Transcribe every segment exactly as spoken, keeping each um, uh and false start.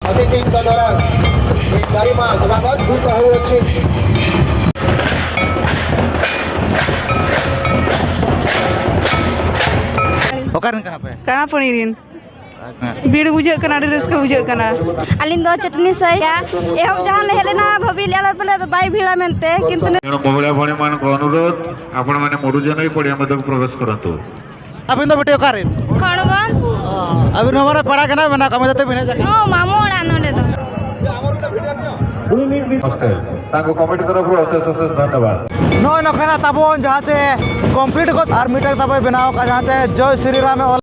अतिथिଙ୍କ ଦ୍ୱାରା ଏହି गरिमा ସଭାବତ होता है। ᱚᱠᱟᱨᱮᱱ ᱠᱟᱱᱟ ᱯᱮ? ᱠᱟᱲᱟᱯᱟᱹᱲᱤ ᱨᱮᱱ᱾ ᱦᱮᱸ᱾ ᱵᱷᱤᱲ ᱵᱩᱡᱷᱟᱹᱜ ᱠᱟᱱᱟ, ᱟᱹᱰᱤ ᱨᱟᱹᱥᱠᱟᱹ ᱵᱩᱡᱷᱟᱹᱜ ᱠᱟᱱᱟ᱾ ᱟᱹᱞᱤᱧ ᱫᱚ ᱪᱟᱹᱴᱱᱤ ᱥᱟᱹᱭ᱾ ᱮᱦᱚᱵ ᱡᱟᱦᱟᱸ ᱞᱮ ᱦᱮᱡ ᱞᱮᱱᱟ, ᱵᱷᱟᱹᱵᱤ ᱞᱮᱫᱼᱟ ᱞᱮ ᱯᱟᱞᱮ ᱵᱟᱭ ᱵᱷᱤᱲᱟ ᱢᱮᱱᱛᱮ, ᱠᱤᱱᱛᱩ ତେଣୁ ମହିଳା ଭଉଣୀମାନଙ୍କୁ ଅନୁରୋଧ, ଆପଣମାନେ ମରୁଜନଇ ପଡ଼ିଆ ମଧ୍ୟକୁ ପ୍ରବେଶ କରନ୍ତୁ। ᱟᱹᱵᱤᱱ ᱫᱚ ᱵᱤᱴᱤ ᱚᱠᱟᱨᱮᱱ? ᱠᱷᱚᱲᱵᱚᱱ᱾ ᱟᱹᱵᱤᱱ ᱦᱚᱸ ᱢᱟᱱᱮ ᱯᱟᱲᱟ ᱠᱟᱱᱟ ᱵᱮᱱᱟ ᱠᱟᱹᱢᱤ ᱛᱟᱛᱮ ᱵᱤᱱ ᱦᱮᱡ ᱟᱠᱟᱱᱟ? ᱦᱚᱸ, ᱢᱟᱢᱚ ᱚᱲᱟᱜ ᱱᱚᱰᱮ ᱫᱚ᱾ ହଷ୍ଟେଲ ତାଙ୍କୁ କମିଟି ତରଫରୁ ଅଶେଷ ଅଶେଷ ଧନ୍ୟବାଦ। ᱱᱚᱜᱼᱚᱭ ᱱᱚᱝᱠᱟᱱᱟᱜ ᱛᱟᱵᱚᱱ ᱡᱟᱦᱟᱸ ᱪᱮ ᱠᱚᱢᱯᱞᱤᱴ ᱜᱚᱫ ᱟᱨ ᱢᱤᱫᱴᱟᱝ ᱛᱟᱵᱚᱭ ᱵᱮᱱᱟᱣ ᱟᱠᱟᱫ ᱡᱟᱦᱟᱸ ᱪᱮ ᱡᱚᱭ ᱥᱨᱤ ᱨᱟᱢᱮ ᱚᱞ᱾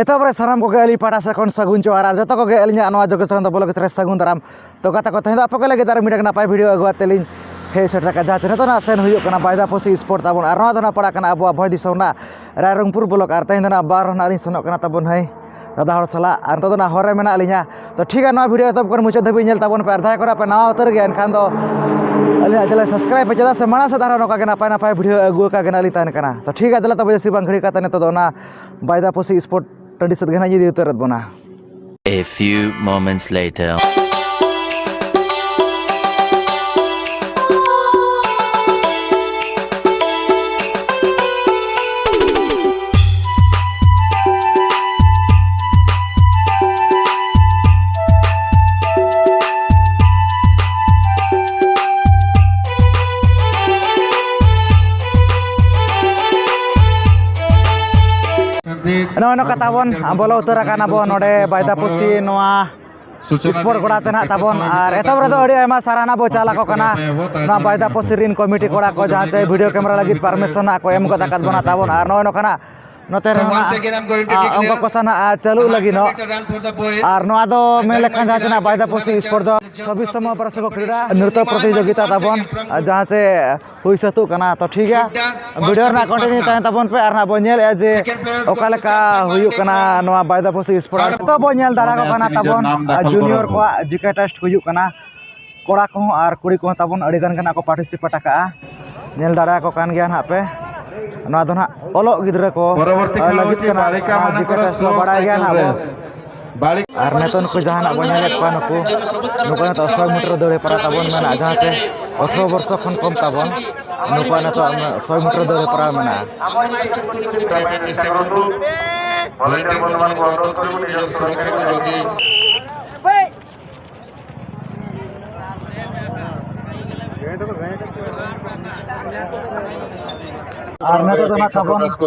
ᱮᱛᱚᱦᱚᱵ ᱨᱮ ᱥᱟᱱᱟᱢ ᱠᱚᱜᱮ ᱟᱹᱞᱤᱧ ᱯᱟᱦᱴᱟ ᱥᱮᱫ ᱠᱷᱚᱱ ᱥᱟᱹᱜᱩᱱ ᱡᱚᱦᱟᱨ ᱟᱨ ᱡᱚᱛᱚ ᱠᱚᱜᱮ ᱟᱹᱞᱤᱧᱟᱜ ᱱᱚᱣᱟ ᱡᱳᱜᱮᱥ ᱨᱟᱢ ᱫᱚ ᱵᱞᱚᱜ ᱨᱮ ᱥᱟᱹᱜᱩᱱ ᱫᱟᱨᱟᱢ᱾ ᱛᱚ ᱜᱟᱛᱮ ᱠᱚ, ᱛᱮᱦᱮᱧ ᱫᱚ ᱟᱯᱮ ᱠᱚ ᱞᱟᱹᱜᱤᱫ ᱟᱨ ᱢᱤᱫᱴᱟᱝ ᱱᱟᱯᱟᱭ ᱵᱷᱤᱰᱤᱭᱳ ᱟᱹᱜᱩ ᱠᱟᱛᱮ ᱞᱤᱧ ᱦᱮᱡ ᱥᱮᱴᱮᱨ ᱟᱠᱟᱫᱼᱟ, ᱡᱟᱦᱟᱸ ᱪᱮ ᱱᱤᱛᱚᱜ ᱱᱟᱜ ᱥᱮᱱ ᱦᱩᱭᱩᱜ ᱠᱟᱱᱟ ᱵᱟᱭᱫᱟᱯᱚᱥᱤ ᱥᱯᱳᱨᱴ ᱛᱟᱵᱚᱱ᱾ ᱟᱨ ᱱᱚᱣᱟ ᱫᱚ ᱱᱟᱜ ᱯᱟᱲᱟᱜ ᱠᱟᱱᱟ ᱟᱵᱚᱣᱟᱜ ᱵᱷᱚᱸᱡᱽ ᱫᱤᱥᱚᱢ ᱨᱮᱱᱟᱜ ᱨᱟᱭᱨᱚᱝᱯᱩᱨ ᱵᱞᱚᱠ᱾ ᱟᱨ ᱛᱮᱦᱮᱧ ᱫᱚ ᱱᱟᱜ ᱵᱟᱨ ᱦᱚᱲ ᱱᱟᱜ ᱞᱤᱧ ᱥᱮᱱᱚᱜ ᱠᱟᱱᱟ ᱛᱟᱵᱚᱱ ᱦᱟᱹᱭ ᱫᱟᱫᱟ ᱦᱚᱲ ᱥᱟᱞᱟᱜ᱾ ᱟᱨ ᱱᱤᱛᱚᱜ ᱫᱚ ᱱᱟᱜ ᱦᱚᱨ ᱨᱮ ᱢᱮᱱᱟᱜ ᱞᱤᱧᱟ᱾ ᱛᱚ ᱴᱷᱤᱠ ᱜᱮᱭᱟ, ᱱᱚᱣᱟ ᱵᱷᱤᱰᱤᱭᱳ ᱮᱛᱚᱦᱚᱵ ᱠᱷᱚᱱ ᱢᱩᱪᱟᱹᱫ ᱫᱷᱟᱹᱵᱤᱡ ᱧᱮᱞ ᱛᱟᱵᱚᱱ ᱯᱮ᱾ ᱟᱨ ᱡᱟᱦᱟᱸᱭ ᱠᱚᱨᱮ ᱯᱮ ᱱᱟᱣᱟ ᱩᱛᱟᱹᱨ ᱜᱮᱭᱟ, ᱮᱱᱠᱷᱟᱱ ᱫᱚ ᱟᱹᱞᱤᱧᱟᱜ ᱪᱮᱱᱮᱞ ᱥᱟᱵᱥᱠᱨᱟᱭᱤᱵ ᱯᱮ, ᱪᱮᱫᱟᱜ ᱥᱮ ᱢᱟᱲᱟᱝ ᱥᱮᱫ ᱟᱨᱦᱚᱸ ᱱᱚᱝᱠᱟ ᱜᱮ ᱱᱟᱯᱟᱭ ᱱᱟᱯᱟᱭ ᱵᱷᱤᱰᱤᱭᱳ ᱟᱹᱜᱩ ᱟᱠᱟ ᱜᱮ ᱱᱟᱜ ᱞᱤᱧ ᱛᱟᱦᱮᱱ ᱠᱟᱱᱟ᱾ ᱛᱚ ᱴᱷᱤᱠ ᱜᱮᱭᱟ, ᱫᱮᱞᱟ ᱛᱚᱵᱮ ᱡᱟᱹᱥᱛᱤ ᱵᱟᱝ ᱜᱷᱟᱹᱲᱤ ᱠᱟᱛᱮ ᱱᱤᱛᱚᱜ ᱫᱚ ᱚᱱᱟ ᱵᱟᱭᱫᱟᱯᱚᱥᱤ ᱥᱯᱳᱨᱴ ᱴᱟᱺᱰᱤ ᱥᱮᱫ ᱜᱮ ᱱᱟᱜ ᱤᱧ ᱤᱫᱤ ᱩᱛᱟᱹᱨᱮᱫ ᱵᱚᱱᱟ᱾ A few moments later. ᱱᱚᱜᱼᱚᱭ ᱱᱚᱝᱠᱟ ᱛᱟᱵᱚᱱ ᱵᱚᱞᱚ ᱩᱛᱟᱹᱨ ᱟᱠᱟᱱᱟ ᱵᱚᱱ ᱱᱚᱰᱮ ᱵᱟᱭᱫᱟᱯᱚᱥᱤ ᱱᱚᱣᱟ ᱥᱯᱳᱨᱴ ᱜᱚᱲᱟ ᱛᱮ ᱱᱟᱦᱟᱜ ᱛᱟᱵᱚᱱ᱾ ᱟᱨ ᱮᱛᱚᱦᱚᱵ ᱨᱮᱫᱚ ᱟᱹᱰᱤ ᱟᱭᱢᱟ ᱥᱟᱨᱦᱟᱣ ᱵᱚ ᱪᱟᱞ ᱟᱠᱚ ᱠᱟᱱᱟ ᱱᱚᱣᱟ ᱵᱟᱭᱫᱟᱯᱚᱥᱤ ᱨᱤᱱ ᱠᱚᱢᱤᱴᱤ ᱠᱚᱲᱟ ᱠᱚ, ᱡᱟᱦᱟᱸ ᱪᱮ ᱵᱷᱤᱰᱤᱭᱳ ᱠᱮᱢᱮᱨᱟ ᱞᱟᱹᱜᱤᱫ ᱯᱟᱨᱢᱤᱥᱚᱱ ᱱᱟᱦᱟᱜ ᱠᱚ ᱮᱢ ᱜᱚᱫ ᱟᱠᱟᱫ ᱵᱚᱱᱟ ᱛᱟᱵᱚᱱ᱾ ᱟᱨ ᱱᱚᱜᱼᱚᱭ ᱱᱚᱝᱠᱟᱱᱟᱜ ᱱᱚᱛᱮ ᱨᱮ ᱚᱱᱟ, ᱟ, ᱚᱝᱠᱚ ᱠᱚᱥᱟ ᱱᱟᱦᱟᱜ, ᱟ, ᱪᱟᱹᱞᱩᱜ ᱞᱟᱹᱜᱤᱫ ᱱᱚᱜ᱾ ᱟᱨ ᱱᱚᱣᱟ ᱫᱚ ᱢᱮᱱ ᱞᱮᱠᱷᱟᱱ ᱡᱟᱦᱟᱸ ᱛᱤᱱᱟᱹᱜ ᱵᱟᱭᱫᱟᱯᱚᱥᱤ ᱥᱯᱳᱨᱴ ᱫᱚ ᱪᱷᱚᱵᱵᱤᱥ ᱛᱚᱢᱚ ᱯᱨᱚᱥᱤᱠᱚ ᱠᱨᱤᱲᱟ ᱱᱨᱤᱛᱛᱚ ᱯᱨᱚᱛᱤᱡᱳᱜᱤᱛᱟ ᱛᱟᱵᱚᱱ, ᱟ, ᱡᱟᱦᱟᱸ ᱪᱮ ᱦᱩᱭ ᱥᱟᱹᱛᱚᱜ ᱠᱟᱱᱟ᱾ ᱛᱚ ᱴᱷᱤᱠ ᱜᱮᱭᱟ, ᱵᱷᱤᱰᱤᱭᱳ ᱨᱮᱱᱟᱜ ᱠᱚᱱᱴᱤᱱᱤᱭᱩ ᱛᱟᱦᱮᱱ ᱛᱟᱵᱚᱱ ᱯᱮ᱾ ᱟᱨ ᱱᱟᱦᱟᱜ ᱵᱚᱱ ᱧᱮᱞᱮᱫᱼᱟ ᱡᱮ ᱚᱠᱟ ᱞᱮᱠᱟ ᱦᱩᱭᱩᱜ ᱠᱟᱱᱟ ᱱᱚᱣᱟ ᱵᱟᱭᱫᱟᱯᱚᱥᱤ ᱥᱯᱳᱨᱴ᱾ ᱟᱨ ᱱᱤᱛᱚᱜ ᱵᱚᱱ ᱧᱮᱞ ᱫᱟᱲᱮ ᱟᱠᱚ ᱠᱟᱱᱟ ᱛᱟᱵᱚᱱ, ᱟ, ᱡᱩᱱᱤᱭᱚᱨ ᱠᱚᱣᱟᱜ ᱡᱤᱠᱮ ᱴᱮᱥᱴ ᱦᱩᱭᱩᱜ ᱠᱟᱱᱟ᱾ ᱠᱚᱲᱟ ᱠᱚᱦᱚᱸ ᱟᱨ ᱠᱩᱲᱤ ᱠᱚᱦᱚᱸ ᱛᱟᱵᱚᱱ ᱟᱹᱰᱤ ᱜᱟᱱ ᱜᱮ ᱱᱟᱜ ᱠᱚ ᱯᱟᱨᱴᱤᱥᱤᱯᱮᱴ ᱟᱠᱟᱜᱼᱟ᱾ ᱧᱮᱞ ᱫᱟᱲᱮᱭᱟᱠᱚ ᱠᱟᱱ ᱜᱮᱭᱟ ᱱᱟᱜ ᱯᱮ᱾ ᱱᱚᱣᱟ ᱫᱚ ᱱᱟᱜ ᱚᱞᱚᱜ ᱜᱤᱫᱽᱨᱟᱹ ᱠᱚ, ᱯᱚᱨᱚᱵᱚᱨᱛᱤ ᱟ, ᱠᱷᱮᱞ ᱞᱟᱹᱜᱤᱫ ᱦᱚᱪᱪᱷᱮ ᱠᱟᱱᱟ᱾ ᱵᱟᱞᱤᱠᱟ ᱚᱱᱟ ᱢᱟᱱᱚᱠᱚᱨ ᱡᱤᱠᱮ ᱴᱮᱥᱴ ᱫᱚ ᱥᱞᱳ ᱵᱟᱲᱟᱭ ᱜᱮᱭᱟ ᱥᱟᱭᱠᱮᱞ ᱱᱟᱜ ᱵᱚ᱾ ᱨᱮᱥ᱾ ᱟᱨ ᱱᱤᱛᱚᱜ ᱱᱩᱠᱩ ᱡᱟᱦᱟᱱᱟᱜ ᱵᱚᱱ ᱧᱮᱞᱮᱫ ᱠᱚᱣᱟ, ᱱᱩᱠᱩ, ᱱᱩᱠᱩ ᱱᱤᱛᱚᱜ ᱥᱚᱭ ᱢᱤᱴᱟᱨ ᱫᱟᱹᱲ ᱦᱮᱯᱨᱟᱣ ᱛᱟᱵᱚᱱ ᱢᱮᱱᱟᱜᱼᱟ, ᱡᱟᱦᱟᱸ ᱪᱮ ᱟᱴᱷᱨᱚ ᱵᱚᱨᱥᱚ ᱠᱷᱚᱱ ᱠᱚᱢ ᱛᱟᱵᱚᱱ, ᱱᱩᱠᱩᱣᱟᱜ ᱱᱤᱛᱚᱜ ᱥᱚᱭ ᱢᱤᱴᱟᱨ ᱫᱟᱹᱲ ᱦᱮᱯᱨᱟᱣ ᱢᱮᱱᱟᱜᱼᱟ᱾ ᱟᱨ ᱱᱤᱛᱚᱜ ᱫᱚ ᱱᱟᱜ ᱛᱟᱵᱚᱱ ᱱᱩᱠᱩ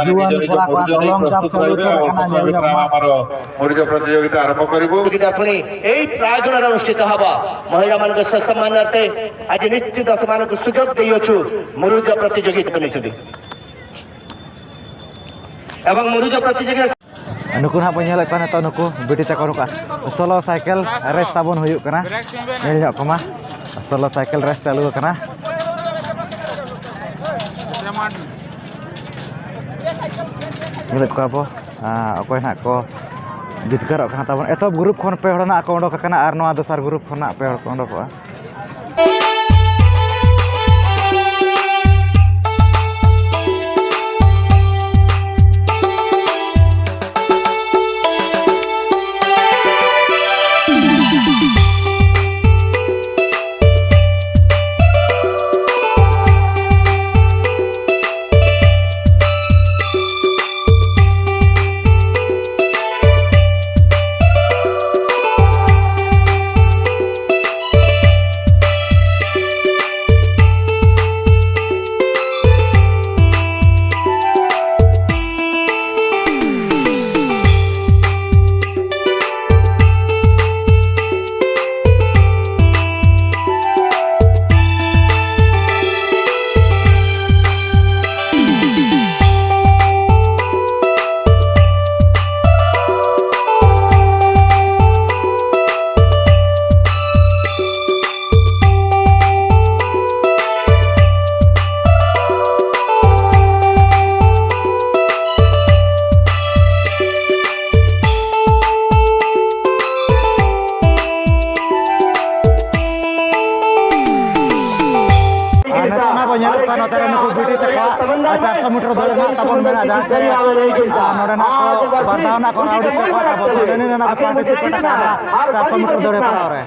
ᱡᱩᱣᱟᱹᱱ ᱠᱚᱲᱟ ᱠᱚᱣᱟᱜ ᱫᱚᱞᱚᱝ ᱪᱟᱯ ᱪᱟᱹᱞᱩ ᱩᱛᱟᱹᱨ ᱟᱠᱟᱱᱟ, ᱧᱮᱞ ᱧᱚᱜ ᱢᱟ᱾ ମୁରୁଜ ପ୍ରତିଯୋଗିତା ଆରମ୍ଭ କରିବୁ। ପ୍ରତିଯୋଗିତା ପୁଣି ଏଇ ପ୍ରାଙ୍ଗଣରେ ଅନୁଷ୍ଠିତ ହବ। ମହିଳାମାନଙ୍କ ସମ୍ମାନାର୍ଥେ ଆଜି ନିଶ୍ଚିତ ସେମାନଙ୍କୁ ସୁଯୋଗ ଦେଇଅଛୁ ମୁରୁଜ ପ୍ରତିଯୋଗିତା। ଏବଂ ମୁରୁଜ ପ୍ରତିଯୋଗିତା ᱱᱩᱠᱩ ᱱᱟᱦᱟᱜ ᱵᱚᱱ ᱧᱮᱞᱮᱫ ᱠᱚᱣᱟ ᱱᱤᱛᱚᱜ, ᱱᱩᱠᱩ ᱵᱤᱴᱤ ᱛᱟᱠᱚ ᱱᱚᱝᱠᱟ ᱥᱳᱞᱳ ᱥᱟᱭᱠᱮᱞ ᱨᱮᱥ ᱛᱟᱵᱚᱱ ᱦᱩᱭᱩᱜ ᱠᱟᱱᱟ᱾ ᱧᱮᱞ ᱧᱚᱜ ᱠᱚᱢᱟ, ᱥᱳᱞᱳ ᱥᱟᱭᱠᱮᱞ ᱨᱮᱥ ᱪᱟᱹᱞᱩ ᱟᱠᱟᱱᱟ᱾ ᱧᱮᱞᱮᱫ ᱠᱚᱣᱟ ᱵᱚ, ᱟᱸ, ᱚᱠᱚᱭ ᱱᱟᱦᱟᱜ ᱠᱚ ᱡᱤᱛᱠᱟᱹᱨᱚᱜ ᱠᱟᱱᱟ ᱛᱟᱵᱚᱱ᱾ ᱮᱛᱚᱦᱚᱵ ᱜᱨᱩᱯ ᱠᱷᱚᱱ ᱯᱮ ᱦᱚᱲ ᱱᱟᱦᱟᱜ ᱠᱚ ᱚᱰᱚᱠ ᱟᱠᱟᱱᱟ ᱟᱨ ᱱᱚᱣᱟ ᱫᱚᱥᱟᱨ ᱜᱨᱩᱯ ᱠᱷᱚᱱ ᱱᱟᱦᱟᱜ ᱯᱮ ᱦᱚᱲ ᱠᱚ ᱚᱰᱚᱠᱚᱜᱼᱟ᱾ ᱪᱮᱫ ᱪᱤᱠᱟᱹᱭᱟ ᱟᱨ ᱱᱚᱰᱮᱱᱟᱜ ᱠᱚ ᱵᱟᱨ ᱫᱷᱟᱣ ᱨᱮᱱᱟᱜ ᱠᱚ ᱨᱟᱣᱩᱱᱰ ᱦᱚᱪᱚ ᱠᱚᱣᱟ ᱛᱟᱵᱚᱱ ᱱᱚᱰᱮᱱᱤᱡ ᱨᱮᱱᱟᱜ ᱠᱚ ᱯᱟᱨᱴᱤᱥᱤᱯᱮᱴ ᱟᱠᱟᱫᱼᱟ ᱪᱟᱨᱥᱚ ᱢᱤᱴᱟᱨ ᱫᱟᱹᱲ ᱦᱮᱯᱨᱟᱣ ᱨᱮ᱾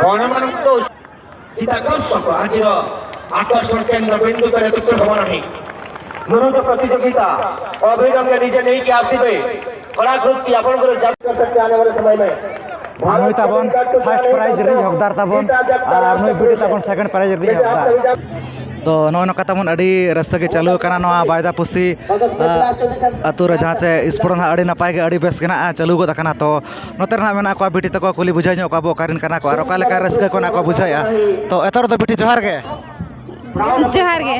ମହିଳାମାନଙ୍କୁ ଚିତ୍ତାକର୍ଷକ ଆଜିର ଆକର୍ଷଣ କେନ୍ଦ୍ର ବିନ୍ଦୁ କରି ଉତ୍ପନ୍ନ ହେବ ନାହିଁ। ଗୁରୁତ୍ୱ ପ୍ରତିଯୋଗିତା ଅଭିରଙ୍ଗ ନିଜେ ନେଇକି ଆସିବେ। କଳାକୃତି ଆପଣଙ୍କର ଜାତି ଆنے वाले समय में। ᱱᱩᱭ ᱛᱟᱵᱚᱱ ᱯᱷᱟᱥᱴ ᱯᱨᱟᱭᱤᱡᱽ ᱨᱤᱱᱤᱡ ᱦᱚᱠᱫᱟᱨ ᱛᱟᱵᱚᱱ, ᱟᱨ ᱱᱩᱭ ᱵᱤᱴᱤ ᱛᱟᱵᱚᱱ ᱥᱮᱠᱮᱱᱰ ᱯᱨᱟᱭᱤᱡᱽ ᱨᱤᱱᱤᱡ ᱦᱚᱠᱫᱟᱨ᱾ ᱛᱚ ᱱᱚᱜᱼᱚᱭ ᱱᱚᱝᱠᱟ ᱛᱟᱵᱚᱱ ᱟᱹᱰᱤ ᱨᱟᱹᱥᱠᱟᱹ ᱜᱮ ᱪᱟᱹᱞᱩ ᱟᱠᱟᱱᱟ ᱱᱚᱣᱟ ᱵᱟᱭᱫᱟ ᱯᱩᱥᱤ ᱟᱹᱛᱩ ᱨᱮ, ᱡᱟᱦᱟᱸ ᱪᱮ ᱥᱯᱳᱨᱴ ᱱᱟᱦᱟᱜ ᱟᱹᱰᱤ ᱱᱟᱯᱟᱭ ᱜᱮ, ᱟᱹᱰᱤ ᱵᱮᱥ ᱜᱮ ᱱᱟᱦᱟᱜ ᱪᱟᱹᱞᱩ ᱜᱚᱫ ᱟᱠᱟᱱᱟ᱾ ᱛᱚ ᱱᱚᱛᱮ ᱨᱮ ᱱᱟᱦᱟᱜ ᱢᱮᱱᱟᱜ ᱠᱚᱣᱟ ᱵᱤᱴᱤ ᱛᱟᱠᱚ, ᱠᱩᱞᱤ ᱵᱩᱡᱷᱟᱹᱣ ᱧᱚᱜ ᱠᱚᱣᱟ ᱵᱚ ᱚᱠᱟ ᱨᱮᱱ ᱠᱟᱱᱟ ᱠᱚ ᱟᱨ ᱚᱠᱟ ᱞᱮᱠᱟ ᱨᱟᱹᱥᱠᱟᱹ ᱠᱚ ᱱᱟᱦᱟᱜ ᱠᱚ ᱵᱩᱡᱷᱟᱹᱣᱮᱫᱼᱟ᱾ ᱛᱚ ᱮᱛᱚᱦᱚᱵ ᱨᱮᱫᱚ ᱵᱤᱴᱤ ᱡᱚᱦᱟᱨ ᱜᱮ᱾ ᱡᱚᱦᱟᱨ ᱜᱮ᱾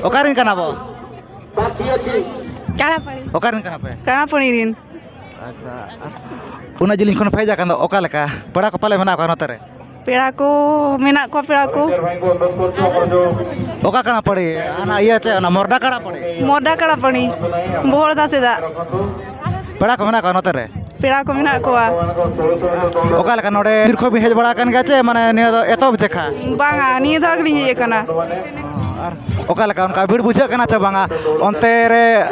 ᱚᱠᱟ ᱨᱮᱱ ᱠᱟᱱᱟ ᱵᱚ? ᱠᱟᱲᱟᱯᱟᱹᱲᱤ᱾ ᱚᱠᱟ ᱨᱮᱱ ᱠᱟᱱᱟ ᱯᱮ? ᱠᱟᱲᱟᱯᱟᱹᱲᱤ ᱨᱮᱱ᱾ ᱟᱪᱪᱷᱟ, ᱩᱱᱟᱹᱜ ᱡᱤᱞᱤᱧ ᱠᱷᱚᱱ ᱯᱮ ᱦᱮᱡ ᱟᱠᱟᱱ ᱫᱚ, ᱚᱠᱟ ᱞᱮᱠᱟ ᱯᱮᱲᱟ ᱠᱚ ᱯᱟᱞᱮ ᱢᱮᱱᱟᱜ ᱠᱚᱣᱟ ᱱᱚᱛᱮ ᱨᱮ? ᱯᱮᱲᱟ ᱠᱚ ᱢᱮᱱᱟᱜ ᱠᱚᱣᱟ, ᱯᱮᱲᱟ ᱠᱚ᱾ ᱚᱠᱟ ᱠᱟᱲᱟᱯᱟᱹᱲᱤ? ᱦᱟᱱᱟ ᱤᱭᱟᱹ ᱪᱮ, ᱚᱱᱟ ᱢᱚᱨᱰᱟ ᱠᱟᱲᱟᱯᱟᱹᱲᱤ? ᱢᱚᱨᱰᱟ ᱠᱟᱲᱟᱯᱟᱹᱲᱤ, ᱵᱚᱦᱚᱲᱫᱟ ᱥᱮᱫᱟᱜ᱾ ᱯᱮᱲᱟ ᱠᱚ ᱢᱮᱱᱟᱜ ᱠᱚᱣᱟ ᱱᱚᱛᱮ ᱨᱮ? ᱯᱮᱲᱟ ᱠᱚ ᱢᱮᱱᱟᱜ ᱠᱚᱣᱟ᱾ ᱚᱠᱟ ᱞᱮᱠᱟ ᱱᱚᱰᱮ ᱛᱤᱨ ᱠᱷᱚᱱ ᱵᱤᱱ ᱦᱮᱡ ᱵᱟᱲᱟ ᱟᱠᱟᱱ ᱜᱮᱭᱟ ᱪᱮ ᱢᱟᱱᱮ ᱱᱤᱭᱟᱹ ᱫᱚ ᱮᱛᱚᱦᱚᱵ ᱡᱮᱠᱷᱟ? ᱵᱟᱝᱟ, ᱱᱤᱭᱟᱹ ᱫᱷᱟᱣ ᱜᱮᱞᱤᱧ ᱦᱮᱡ ᱟᱠᱟᱱᱟ᱾ ᱟᱨ ᱚᱠᱟ ᱞᱮᱠᱟ ᱚᱱᱠᱟ ᱵᱷᱤᱲ ᱵᱩᱡᱷᱟᱹᱜ ᱠᱟᱱᱟ ᱪᱮ ᱵᱟᱝᱟ? ᱚᱱᱛᱮ ᱨᱮ